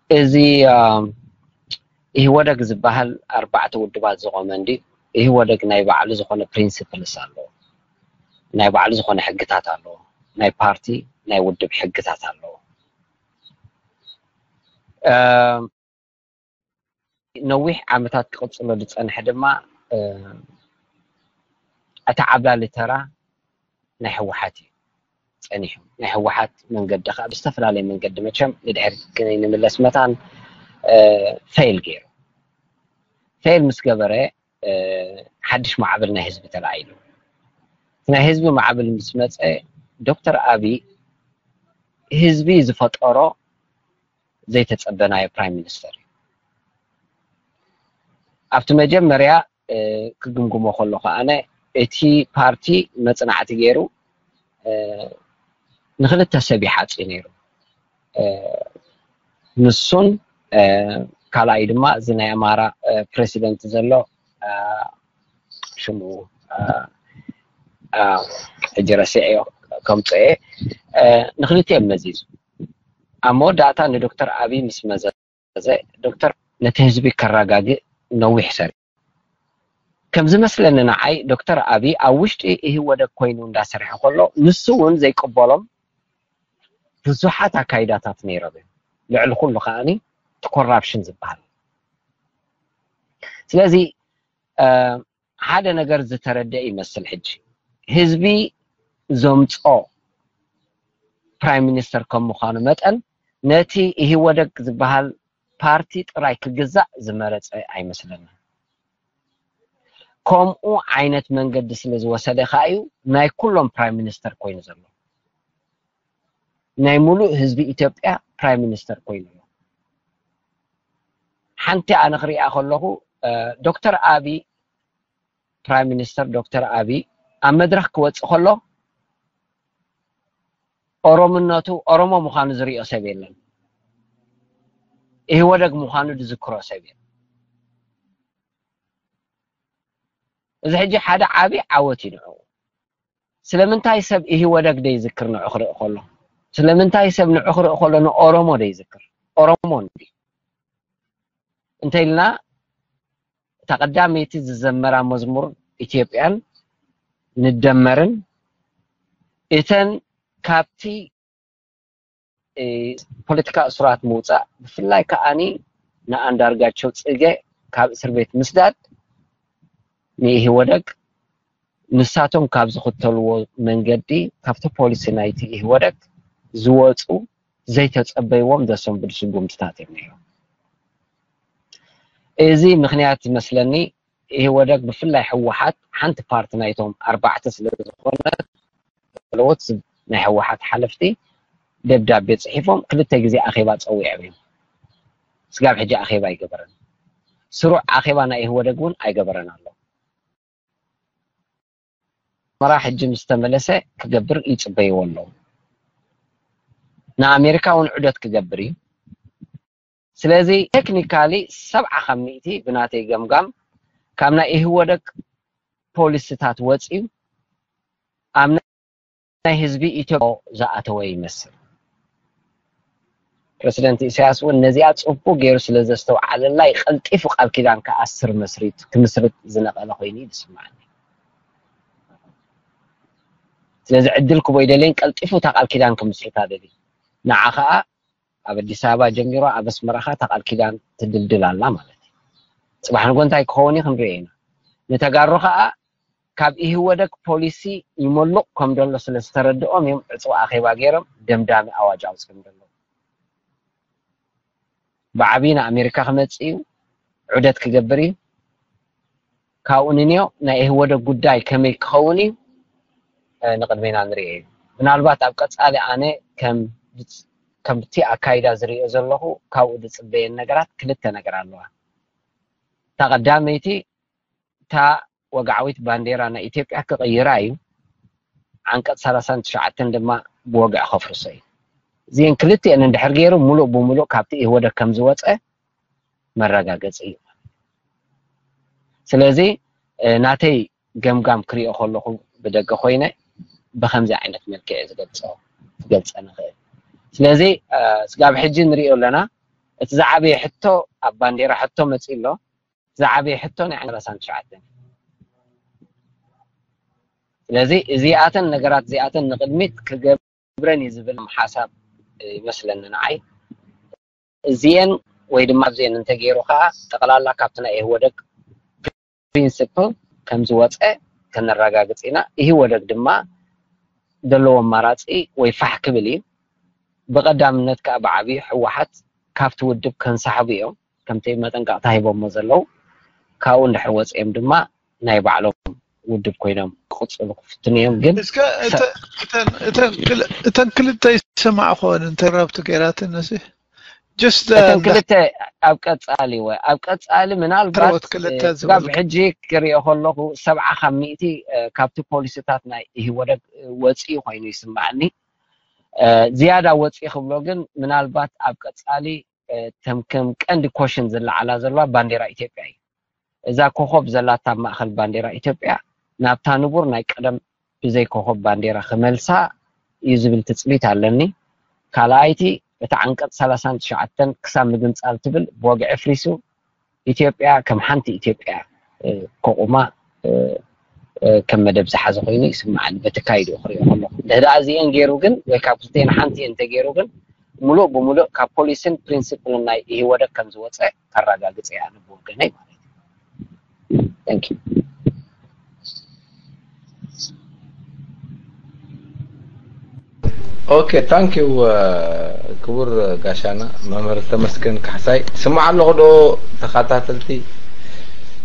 እዚ ኢህወደግ ዝበሃል ኣርባዕተ ውድባት ዝቆመ እንድዩ ኢህወደግ ናይ ባዕሉ ዝኾነ ፕሪንስፕልስ ኣለዎ ናይ ባዕሉ ዝኾነ ሕግታት ኣለዎ ናይ ፓርቲ ናይ ውድብ ሕግታት ኣለዎ ነዊሕ ዓመታት ክቕፅሎ ዝፀንሐ ድማ እቲ ዓብላሊ ተራ ናይ ህወሓት እዩ ፀኒሑ ናይ ህወሓት መንገዲ ከዓ ብዝተፈላለየ መንገዲ መቸም ንድሕር ክንምለስ መታን ፌል ገይሩ ፌል ምስ ገበረ ሓድሽ ማዕበል ናይ ህዝቢ ተላዒሉ ናይ ህዝቢ ማዕበል ምስ መፀ ዶክተር ኣብይ ህዝቢ ዝፈጠሮ ዘይተፀበናዮ ፕራይም ሚኒስተር እዩ ኣብቲ መጀመርያ ክግምግሞ ከሎ ከኣነ እቲ ፓርቲ መፅናዕቲ ገይሩ ንክልተ ሰብ ይሓፂ ነይሩ ንሱን ካልኣይ ድማ እዚ ናይ ኣማራ ፕሬሲደንት ዘሎ ሽሙ ሕጂ ረሲዐዮ ከምፅኦ ንክልቲኦም መዚዙ ኣብ መወዳእታ ንዶክተር ኣብይ ምስ መዘዘ ዶክተር ነቲ ህዝቢ ከረጋግእ ነዊሕ ሰሪሑ ከም ዝመስለኒ ንዓይ ዶክተር ኣብይ ኣብ ውሽጢ ኢህወደግ ኮይኑ እንዳሰርሐ ከሎ ንሱ እውን ዘይቅበሎም ብዙሓት ኣካይዳታት ነይሮም እዮም ልዕሊ ኩሉ ከዓኒ እቲ ኮራፕሽን ዝበሃል ስለዚ ሓደ ነገር ዝተረደአ ይመስል ሕጂ ህዝቢ ዘምፅኦ ፕራይም ሚኒስተር ከም ምዃኑ መጠን ነቲ ኢህወደግ ዝበሃል ፓርቲ ጥራይ ክግዛእ ዝመረፀ ኣይመስለንን። ከምኡ ዓይነት መንገዲ ስለ ዝወሰደ ከዓ እዩ ናይ ኩሎም ፕራይም ሚኒስተር ኮይኑ ዘሎ። ናይ ሙሉእ ህዝቢ ኢትዮጵያ ፕራይም ሚኒስተር ኮይኑ ኣሎ። ሓንቲ ኣነ ክሪኣ ከለኹ ዶክተር ኣቢ ፕራይም ሚኒስተር ዶክተር ኣቢ ኣብ መድረኽ ክወፅእ ከሎ ኦሮምነቱ ኦሮሞ ምዃኑ ዝሪኦ ሰብ የለን። ኢህወደግ ምዃኑ ዝዝክሮ ሰብ የለን። እዚ ሕጂ ሓደ ዓቢ ዓወት እዩ ንዕኡ። ስለምንታይ ሰብ ኢህወደግ ደይዝክር ንዑ ክርኢ ከሎ? ስለምንታይ ሰብ ንዑ ክርኢ ከሎ ንኦሮሞ ደይዝክር? ኦሮሞ እንዲ እንተ ኢልና እታ ቀዳመይቲ ዝዘመራ መዝሙር ኢትዮጵያን ንደመርን እተን ካብቲ ፖለቲካ እሱራት ምውፃእ ብፍላይ ከዓኒ ንኣንዳርጋቸው ፅገ ካብ እስር ቤት ምስዳድ ንኢህወደግ ንሳቶም ካብ ዝኽተልዎ መንገዲ ካብቲ ፖሊሲ ናይቲ ኢህወደግ ዝወፁ ዘይተፀበይዎም ዘሰንብዱ ስጉምትታት እዮም ነይሮም። እዚ ምኽንያት ዝመስለኒ ኢህወደግ ብፍላይ ህወሓት ሓንቲ ፓርቲ ናይቶም ኣርባዕተ ስለ ዝኾነት ለዎት ናይ ህወሓት ሓለፍቲ ደብዳቤ ፅሒፎም ክልተ ግዜ ኣኼባ ፀዊዖም እዮም። ስጋብ ሕጂ ኣኼባ ኣይገበረን። ስሩዕ ኣኼባ ናይ ኢህወደግ እውን ኣይገበረን ኣሎ። ኣስመራ ሕጂ ምስ ተመለሰ ክገብር ይፅበይዎ ኣለዉ። ንኣሜሪካ እውን ዑደት ክገብር እዩ። ስለዚ ቴክኒካሊ ሰብዓ ካብ ሚእቲ ብናተይ ገምጋም ካብ ናይ ኢህወደግ ፖሊሲታት ወፂኡ ኣብ ናይ ህዝቢ ኢትዮጵያ ዝኣተወ ይመስል። ፕረሲደንት ኢሳያስ እውን ነዚኣ ጽቡቅ ገይሩ ስለ ዘስተውዓለላ እዩ ቀልጢፉ ቃል ኪዳን ክኣስር መስሪት ክምስርት ዝነቐለ ኮይኑ እዩ ዝስምዓኒ። ስለዚ ዕድል ክቦ ይደልየን ቀልጢፉ እታ ቃል ኪዳን ክምስርታ ደልዩ። ንዓ ኸኣ ኣብ ኣዲስ ኣበባ ጀሚሩ ኣብ ኣስመራ ኸኣ እታ ቃል ኪዳን ትድልድል ኣላ ማለት እዩ። ጽባሕ ንጎ እንታይ ክኸውን እዩ ክንርኢ ኢና። ንተጋሩ ኸኣ ካብ ኢህወደግ ፖሊሲ ይመሉቕ ከም ዘሎ ስለ ዝተረድኦም እዮም ዕጹው ኣኼባ ገይሮም ደምዳሚ ኣዋጅ ኣውጺኦም ዘለዉ። ብዓብዪ ንኣሜሪካ ክመጽእ እዩ፣ ዑደት ክገብር እዩ። ካብኡ ንንዮ ናይ ኢህወደግ ጉዳይ ከመይ ክኸውን እዩ ንቕድሜና ንርእዮ እዩ። ምናልባት ኣብ ቀጻሊ ኣነ ከምቲ ኣካይዳ ዝርእዮ ዘለኹ ካብኡ ዝጽበየን ነገራት ክልተ ነገር ኣለዋ። እታ ቀዳመይቲ እታ ወግዓዊት ባንዴራ ናይ ኢትዮጵያ ክቕይራ እዩ። ዓንቀጽ ሰላሳን ትሽዓተን ድማ ብወግዒ ከፍርሶ እዩ። እዚአን ክልቲአን እንድሕር ገይሩ ሙሉእ ብሙሉእ ካብቲ ኢህወደግ ከም ዝወፀ መረጋገፂ እዩ። ስለዚ ናተይ ገምጋም ክሪኦ ከለኹ ብደገ ኮይነ ብከምዚ ዓይነት መልክዕ ዝገልፆ ክገልፀ ንኽእል። ስለዚ ስጋብ ሕጂ ንሪኦ ኣለና። እቲ ዝዓበየ ሕቶ ኣብ ባንዴራ ሕቶ መፂ ኣሎ። ዝዓበየ ሕቶ ናይ ዓንቀጽ ሰላሳን ትሽዓተን። ስለዚ እዚኣተን ነገራት እዚኣተን ንቕድሚት ክገብረን እዩ ዝብል ሓሳብ ይመስለኒ ንዓይ። እዚኤን ወይ ድማ ኣብዚኤን እንተገይሩ ከዓ ጠቕላላ ካብቲ ናይ ኢህወደግ ፕሪንስፕል ከም ዝወፀ ከነረጋግፅ ኢና። ኢህወደግ ድማ ዘለዎ ኣማራፂ ወይ ፋሕ ክብል እዩ። ብቐዳምነት ከዓ ብዓብዩ ህወሓት ካብቲ ውድብ ከንሳሕቡ እዮም። ከምቲ መጠንቀቕታ ሂቦሞ ዘለዉ ካብኡ እንድሕር ወፂኦም ድማ ናይ ባዕሎም ውድብ ኮይኖም ክቕፅሉ ክፍትኑ እዮም። ግን እስከ እተ- እተን- እተን ክል- እተን ክልተ ይሰማዕኹወን እንተራብቲ ገይራትን ነሲ just the- እተን the- ክልተ ኣብ ቀፃሊ ወ ኣብ ቀፃሊ ምናልባት ተረወት ክልተ እ፣ ስጋብ ዝበሉ ሕጂ ክሪኦ ከለኹ ሰብዓ ካብ ሚእቲ እ፣ ካብቲ ፖሊሲታት ናይ ኢህወደግ እ፣ ወፂኡ ኮይኑ ይስምዓኒ። እ፣ ዝያዳ ወፂኡ ክብሎ ግን ምናልባት ኣብ ቀፃሊ እ፣ ተም ከም ቀንዲ ኮሽን ዝለዓላ ዘለዋ ባንዴራ ኢትዮጵያ እዩ። እዛ ኮኾብ ዘላታ ኣብ ማእኸል ባንዴራ ኢትዮጵያ ናብታ ንቡር ናይ ቀደም ብዘይ ኮኾብ ባንዴራ ክመልሳ እዩ ዝብል ትፅቢት ኣለኒ። ካልኣይቲ እቲ ዓንቀፅ ሰላሳን ትሽዓተን ክሳብ ምግንፃል ትብል ብወግዒ ኣፍሪሱ ኢትዮጵያ ከም ሓንቲ ኢትዮጵያ እ፣ ከቑማ እ፣ እ፣ ከም መደብ ዝሓዘ ኮይኑ ይስምዓኒ። በቲ ካይድኡ ክሪኦ ከለኹ ድሕሪ እዚአን ገይሩ ግን ወይ ካብ ክልቲአን ሓንቲ እየን እንተገይሩ ግን ሙሉእ ብሙሉእ ካብ ፖሊሲን ፕሪንሲፕልን ናይ ኢህወደግ ከም ዝወፀ ከረጋግፅ እየ ኣነ ብወገነይ ማለት እዩ። Thank you። ኦኬ ታንክ ዩ ክቡር ጋሻና መምህር ተመስገን ካሕሳይ። ስማዕ ኣለኹ ዶ ተኸታተልቲ?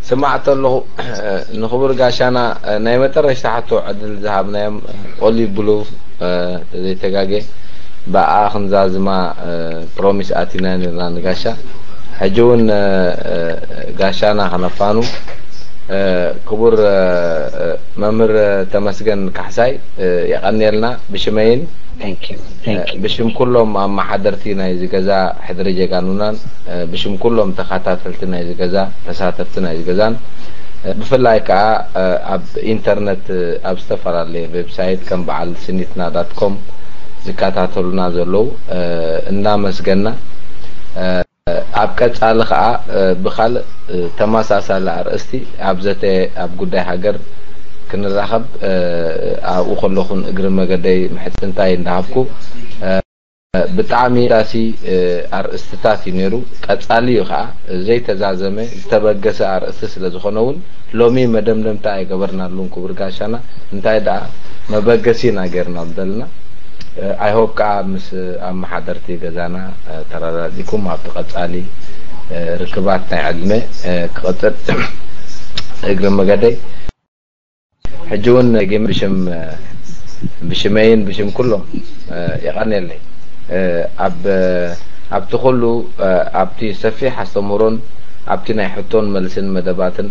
ስማዕ ተለኹ ንክቡር ጋሻና ናይ መጠረሽታ ሕቶ ዕድል ዝሃብናዮም ኦሊ ብሉ ዘይተጋጌ ብኣ ክንዛዝማ ፕሮሚስ ኣቲና ነርና ንጋሻ። ሕጂ እውን ጋሻና ከነፋኑ ክቡር መምህር ተመስገን ካሕሳይ የቐንየልና ብሽመይን ብሽም ኩሎም ኣመሓደርቲ ናይዚ ገዛ ሕድሪ ጀጋኑናን ብሽም ኩሎም ተኸታተልቲ ናይዚ ገዛ ተሳተፍቲ ናይዚ ገዛን ብፍላይ ከዓ ኣብ ኢንተርነት ኣብ ዝተፈላለየ ዌብሳይት ከም በዓል ስኒትና ዳት ኮም ዝከታተሉና ዘለዉ እናመስገና ኣብ ቀፃሊ ከዓ ብካልእ ተመሳሳሊ ኣርእስቲ ኣብ ዘተ ኣብ ጉዳይ ሃገር ክንራኸብ ኣብኡ ከለኹን እግሪ መገደይ ምሕፅንታይ እንዳሃብኩ ብጣዕሚ ዳሲ ኣርእስትታት እዩ ነይሩ። ቀፃሊ እዩ ከዓ ዘይተዛዘመ ዝተበገሰ ኣርእስቲ ስለ ዝኾነ እውን ሎሚ መደምደምታ ኣይገበርናሉን ክቡር ጋሻና። እንታይ ደኣ መበገሲ ኢና ገይርናሉ ዘለና። I hope ከዓ ምስ ኣመሓደርቲ ገዛና ተረዳዲእኩም ኣብቲ ቀፃሊ ርክባት ናይ ዕድመ ክቕፅል እግሪ መገደይ ሕጂ እውን ጌም ብሽም ብሽመይን ብሽም ኩሎም የቐንየለይ። ኣብ ኣብቲ ኩሉ ኣብቲ ሰፊሕ ኣስተምህሮን ኣብቲ ናይ ሕቶን መልስን መደባትን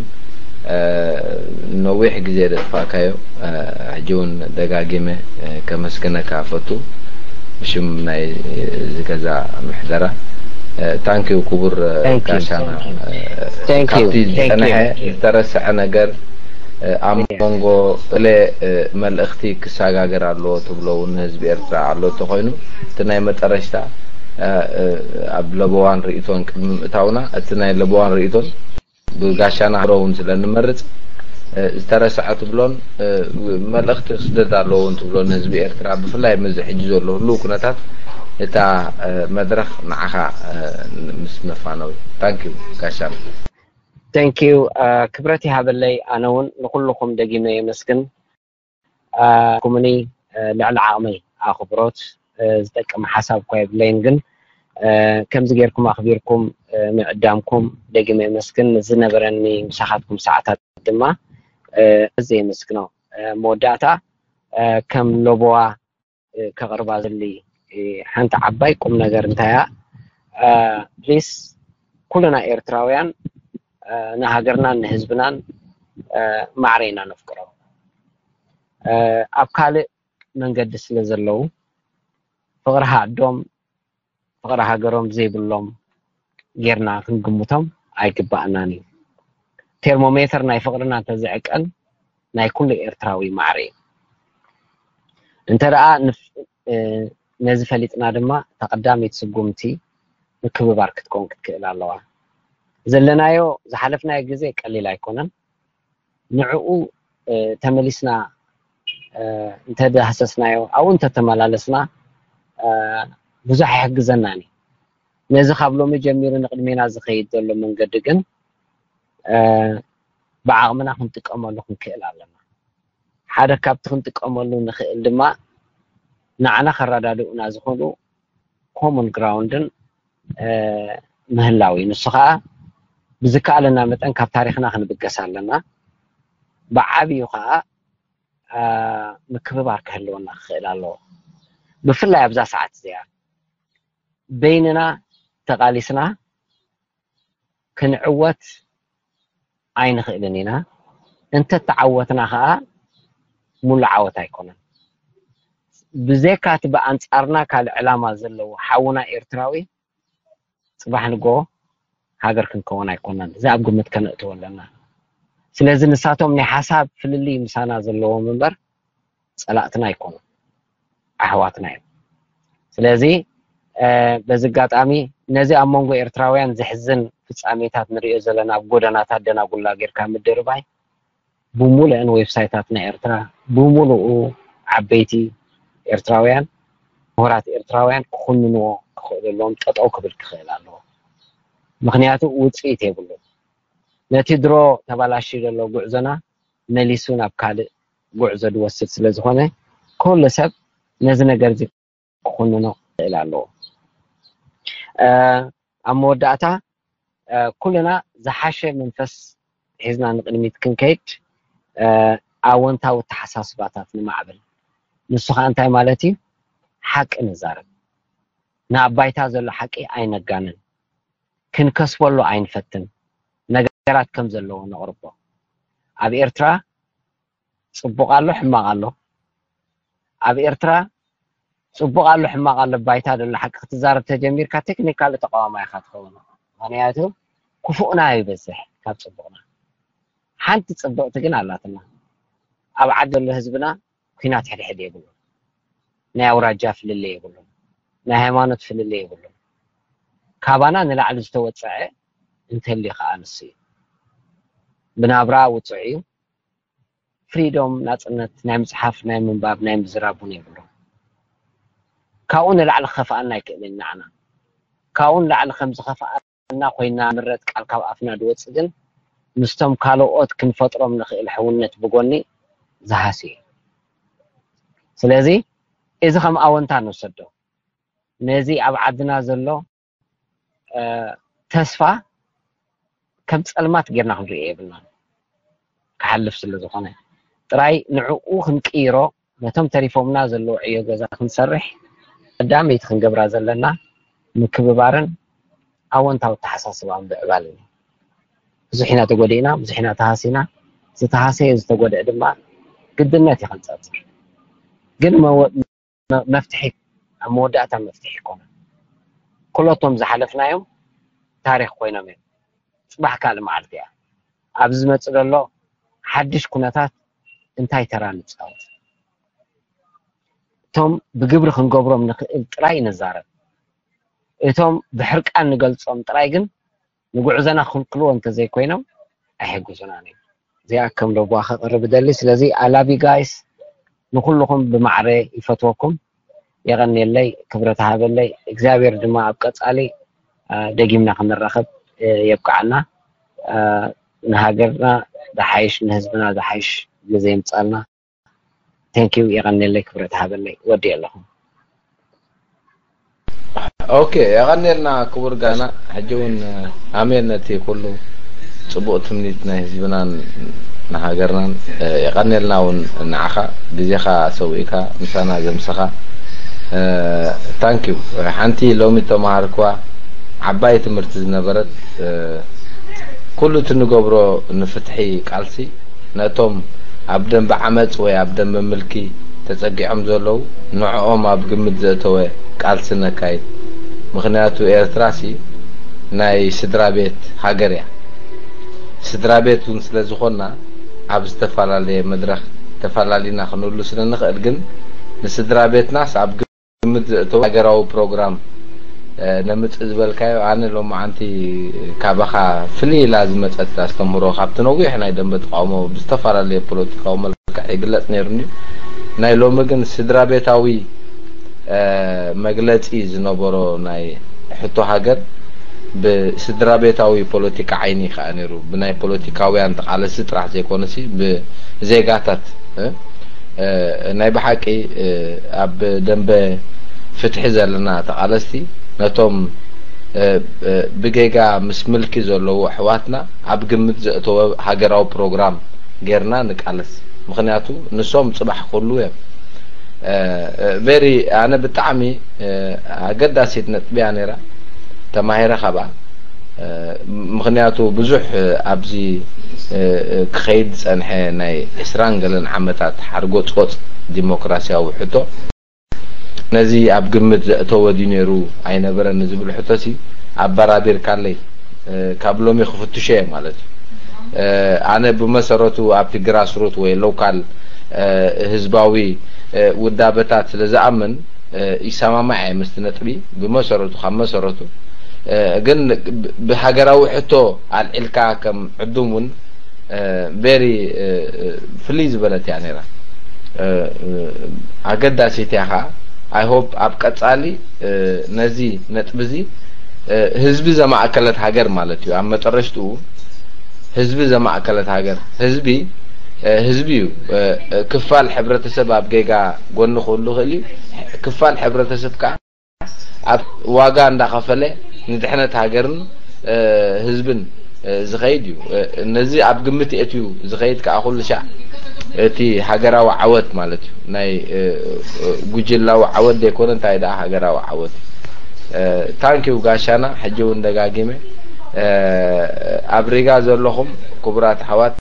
ነዊሕ ግዜ ዘጥፋእካዮ ሕጂ እውን ደጋጊመ ከመስግነካ ፈቱ። ብሽም ናይ ዝገዛ ምሕደራ ታንኪዩ ክቡር ጋሻና። ካብቲ ዝፀንሐ ዝተረስዐ ነገር ኣብ መንጎ እለ መልእኽቲ ክሰጋገር ኣለዎ ትብሎ እውን ንህዝቢ ኤርትራ ኣሎ እንተኮይኑ እቲ ናይ መጠረሽታ ኣብ ለበዋን ርእቶን ቅድሚ ምእታውና እቲ ናይ ለበዋን ርእቶን ብጋሻና ክረውን ስለ ንመርጽ ዝተረስዐ ትብሎን መልእኽቲ ክስደድ ኣለዎ እውን ትብሎ ንህዝቢ ኤርትራ ብፍላይ ምዚ ሕጂ ዘሎ ህልው ኩነታት እታ መድረኽ ንዓኻ ምስ መፋነዊ ታንኪዩ ጋሻና። Thank you ክብረት ይሃበለይ። ኣነ እውን ንኩልኹም ደጊመ የመስግን። ኩምኒ ልዕሊ ዓቕመይ ኣኽብሮት ዝጠቅም ሓሳብ እኳ የብለይን፣ ግን ከምዚ ጌርኩም ኣኽቢርኩም ምዕዳምኩም ደጊመ የመስግን። ንዝነበረኒ ምሳኻትኩም ሰዓታት ድማ እዚ የመስግኖ። መወዳእታ ከም ለቦዋ ከቕርባ ዘሊ ሓንቲ ዓባይ ቁም ነገር እንታይ እያ? ፕሊስ ኩልና ኤርትራውያን ንሃገርናን ንህዝብናን ማዕረ ኢና ነፍቅሮ። ኣብ ካልእ መንገዲ ስለ ዘለዉ ፍቕሪ ዓዶም ፍቕሪ ሃገሮም ዘይብሎም ጌርና ክንግምቶም ኣይግባእናን እዩ። ቴርሞሜተር ናይ ፍቕርና እንተዝዕቀን ናይ ኩሉ ኤርትራዊ ማዕረ እዩ። እንተ ደኣ ነዚ ፈሊጥና ድማ እታ ቀዳመይቲ ስጉምቲ ምክብባር ክትከውን ክትክእል ኣለዋ። ዘለናዮ ዝሓለፍናዮ ግዜ ቀሊል ኣይኮነን። ንዕኡ ተመሊስና እንተዳህሰስናዮ ኣብኡ እንተተመላለስና ብዙሕ ኣይሕግዘናን እዩ። ነዚ ካብ ሎሚ ጀሚሩ ንቕድሜና ዝኸይድ ዘሎ መንገዲ ግን ብዓቕምና ክንጥቀመሉ ክንክእል ኣለና። ሓደ ካብቲ ክንጥቀመሉ ንኽእል ድማ ንዓና ከረዳድኡና ዝኽእሉ ኮመን ግራውንድን ምህላው እዩ። ንሱ ከዓ ብዝከኣለና መጠን ካብ ታሪኽና ክንብገስ ኣለና። ብዓብዩ ከዓ ምክብባር ክህልወና ክኽእል ኣለዎ። ብፍላይ ኣብዛ ሰዓት እዚኣ በይንና ተቓሊስና ክንዕወት ኣይንኽእልን ኢና። እንተተዓወትና ከዓ ሙሉእ ዓወት ኣይኮነን። ብዘይካ እቲ ብኣንፃርና ካልእ ዕላማ ዘለዎ ሓውና ኤርትራዊ ፅባሕ ንግሆ ሃገር ክንከውን ኣይኮናን። እዚ ኣብ ግምት ከነእትዎ ኣለና። ስለዚ ንሳቶም ናይ ሓሳብ ፍልልይ ምሳና ዘለዎም እምበር ፀላእትና ኣይኮኑን፣ ኣሕዋትና እዮም። ስለዚ በዚ ኣጋጣሚ ነዚ ኣብ መንጎ ኤርትራውያን ዘሕዝን ፍጻሜታት ንሪኦ ዘለና ኣብ ጎደናታት ደናጉላ ጌርካ ምድርባይ ብሙሉአን ዌብሳይታት ናይ ኤርትራ ብሙሉኡ ዓበይቲ ኤርትራውያን ምሁራት ኤርትራውያን ክኹንንዎ ክኽእሉ ኣለዎም። ጠጠው ክብል ክኽእል ኣለዎ። ምኽንያቱ ውፅኢት የብሉን። ነቲ ድሮ ተባላሽዩ ዘሎ ጉዕዞና መሊሱ ናብ ካልእ ጉዕዞ ዝወስድ ስለ ዝኾነ ኩሉ ሰብ ነዚ ነገር እዚ ክኹንኖ ክኽእል ኣለዎ። ኣብ መወዳእታ ኩልና ዝሓሸ መንፈስ ሒዝና ንቕድሚት ክንከይድ ኣወንታዊ ኣተሓሳስባታት ንማዕብል። ንሱ ከዓ እንታይ ማለት እዩ? ሓቂ ንዛረብ። ናብ ባይታ ዘሎ ሓቂ ኣይነጋንን። ክንከስበሉ ኣይንፈትን። ነገራት ከም ዘለዎ ነቕርቦ። ኣብ ኤርትራ ፅቡቕ ኣሎ፣ ሕማቕ ኣሎ። ኣብ ኤርትራ ፅቡቕ ኣሎ፣ ሕማቕ ኣሎ፣ ባይታ ዘሎ ሓቂ ክትዛረብ ተጀሚርካ ቴክኒካሊ ተቃዋማይ ኢኻ ትኸውን። ምኽንያቱ ክፉእና ይበዝሕ ካብ ፅቡቕና። ሓንቲ ፅብቕቲ ግን ኣላትና። ኣብ ዓዲ ዘሎ ህዝብና ኲናት ሕድሕድ የብሉን። ናይ ኣውራጃ ፍልልይ የብሉን። ናይ ሃይማኖት ፍልልይ የብሉን። ካባና ንላዕሊ ዝተወፀዐ እንተልዩ ከዓ ንሱ እዩ። ብናብራ ውፁዕ እዩ። ፍሪዶም ናፅነት ናይ ምፅሓፍ ናይ ምንባብ ናይ ምዝራብ እውን የብሉን። ካብኡ ንላዕሊ ክኸፍኣና ኣይክእልን ንዓና። ካብኡ ንላዕሊ ከም ዝኸፍኣና ኮይና ምረት ቃል ካብ ኣፍና ድወፅእ ግን ምስቶም ካልኦት ክንፈጥሮም ንኽእል ሕውነት ብጎኒ ዝሃሲ እዩ። ስለዚ እዚ ከም ኣወንታ ንውሰዶ። ነዚ ኣብ ዓድና ዘሎ ተስፋ ከም ፀልማት ጌርና ክንሪኦ የብልናን። ክሓልፍ ስለ ዝኾነ ጥራይ ንዕኡ ክንቅይሮ ነቶም ተሪፎምና ዘለዉ ዕዮ ገዛ ክንሰርሕ ቀዳመይቲ ክንገብራ ዘለና ምክብባርን ኣወንታዊ ኣተሓሳስባ ምብዕባልን እዩ። ብዙሕ ኢና ተጎዲእና፣ ብዙሕ ኢና ተሃሲና። ዝተሃሰየ ዝተጎድአ ድማ ግድነት እዩ ከንጸርጽር። ግን መወ- መ- መፍትሒ ኣብ መወዳእታ መፍትሒ ይኮነ። ኩለቶም ዝሓለፍናዮም ታሪኽ ኮይኖም እዮም። ጽባሕ ካልእ መዓልቲ እያ። ኣብዚ ዝመጽእ ዘሎ ሓድሽ ኩነታት እንታይ ተራ ንጻወት? እቶም ብግብሪ ክንገብሮም ንኽእል ጥራይ ንዛረብ። እቶም ብሕርቃን ንገልጾም ጥራይ ግን ንጉዕዞና ክልክልዎ እንተዘይኮይኖም ኣይሕግዙናን እዮም። እዚኣ ከም ረቡዋ ከቕርብ እደሊ። ስለዚ I love you guys፣ ንኹልኹም ብማዕረ ይፈትወኩም። የቐንየለይ፣ ክብረት ሃበለይ። እግዚኣብሔር ድማ ኣብ ቀጻሊ ደጊምና ክንራኸብ የብቅዓና። ንሃገርና ዝሓይሽ፣ ንህዝብና ዝሓይሽ ግዜ ይምጻልና። Thank you፣ የቐንየለይ፣ ክብረት ሃበለይ። ወዲ ኣለኹም። ኦኬ፣ የቐንየልና ክቡር ጋና። ሕጂ እውን ኣሜን ነቲ ኩሉ ጽቡቕ ትምኒት ናይ ህዝብናን ንሃገርናን። የቐንየልና እውን ንዓኻ ግዜኻ ሰዊእካ ምሳና ዘምሰኻ። ታንክ ዩ። ሓንቲ ሎሚ ተማሃርክዋ ዓባይ ትምህርቲ ዝነበረት፣ ኩሉ እቲ ንገብሮ ንፍትሒ ቃልሲ ነቶም ኣብ ደንበ ዓመጽ ወይ ኣብ ደንበ ምልኪ ተጸጊዖም ዘለዉ ንዕኦም ኣብ ግምት ዘእተወ ቃልሲ ነካይድ። ምኽንያቱ ኤርትራሲ ናይ ስድራ ቤት ሃገር እያ። ስድራ ቤት እውን ስለ ዝኾንና ኣብ ዝተፈላለየ መድረኽ ተፈላሊና ክንህሉ ስለ ንኽእል ግን ንስድራ ቤትናስ ኣብ ግምት ዘእተወ ሃገራዊ ፕሮግራም ነምጽእ ዝበልካዮ ኣነ ሎማዓንቲ ካባኻ ፍልይ ኢላ ዝመጸት ኣስተምህሮ ካብቲ ነዊሕ ናይ ደንበ ተቃውሞ ብዝተፈላለየ ፖለቲካዊ መልክዕ ይግለጽ ነይሩኒ። ናይ ሎሚ ግን ስድራ ቤታዊ መግለጺ ዝነበሮ ናይ ሕቶ ሃገር ብስድራ ቤታዊ ፖለቲካ ዓይኒ ከኣ ነይሩ። ብናይ ፖለቲካውያን ተቓለስቲ ጥራሕ ዘይኮነሲ ብዜጋታት ናይ ብሓቂ ኣብ ደንበ ፍትሒ ዘለና ተቓለስቲ ነቶም ብጌጋ ምስ ምልኪ ዘለዉ ኣሕዋትና ኣብ ግምት ዘእተወ ሃገራዊ ፕሮግራም ጌርና ንቃለስ። ምኽንያቱ ንሶም ጽባሕ ክህልዉ እዮም። ቬሪ ኣነ ብጣዕሚ ኣገዳሲት ነጥቢ እያ ነይራ፣ ተማሂረ ካብኣ። ምኽንያቱ ብዙሕ ኣብዚ ክኸይድ ዝጸንሐ ናይ ዕስራን ገለን ዓመታት ሓርጎጽጎጽ ዲሞክራሲያዊ ሕቶ ነዚ ኣብ ግምት ዘእተወ ድዩ ነይሩ ኣይነበረን ዝብል ሕቶሲ ኣበራቢርካለይ ካብ ሎሚ ክፍትሾ እየ ማለት እዩ። ኣነ ብመሰረቱ ኣብቲ ግራስሩት ወይ ሎካል ህዝባዊ ውዳበታት ስለ ዝኣምን ይሰማማዕ እየ ምስቲ ነጥቢ ብመሰረቱ ካብ መሰረቱ። ግን ብሃገራዊ ሕቶ ኣልዒልካ ከም ዕዱም እውን ቬሪ ፍልይ ዝበለት እያ ነይራ። ኣገዳሲት እያ ከዓ። I hope ኣብ ቀጻሊ ነዚ ነጥቢ እዚ ህዝቢ ዘማእከለት ሃገር ማለት እዩ። ኣብ መጠረሽትኡ ህዝቢ ዘማእከለት ሃገር፣ ህዝቢ ህዝቢ እዩ። ክፋል ሕብረተሰብ ኣብ ጌጋ ጎኒ ክህሉ ይኽእል እዩ። ክፋል ሕብረተሰብ ከዓ ኣብ ዋጋ እንዳኸፈለ ንድሕነት ሃገርን ህዝብን ዝኸይድ እዩ። ነዚ ኣብ ግምት የእትዩ ዝኸይድ ከዓ ኩሉ ሻዕ እቲ ሃገራዊ ዓወት ማለት እዩ። ናይ ጉጅላዊ ዓወት ዘይኮነ እንታይ ደኣ ሃገራዊ ዓወት እዩ። ታንኪዩ ጋሻና። ሕጂ እውን ደጋጊመ ኣብ ሪጋ ዘለኹም ክቡራት ኣሕዋት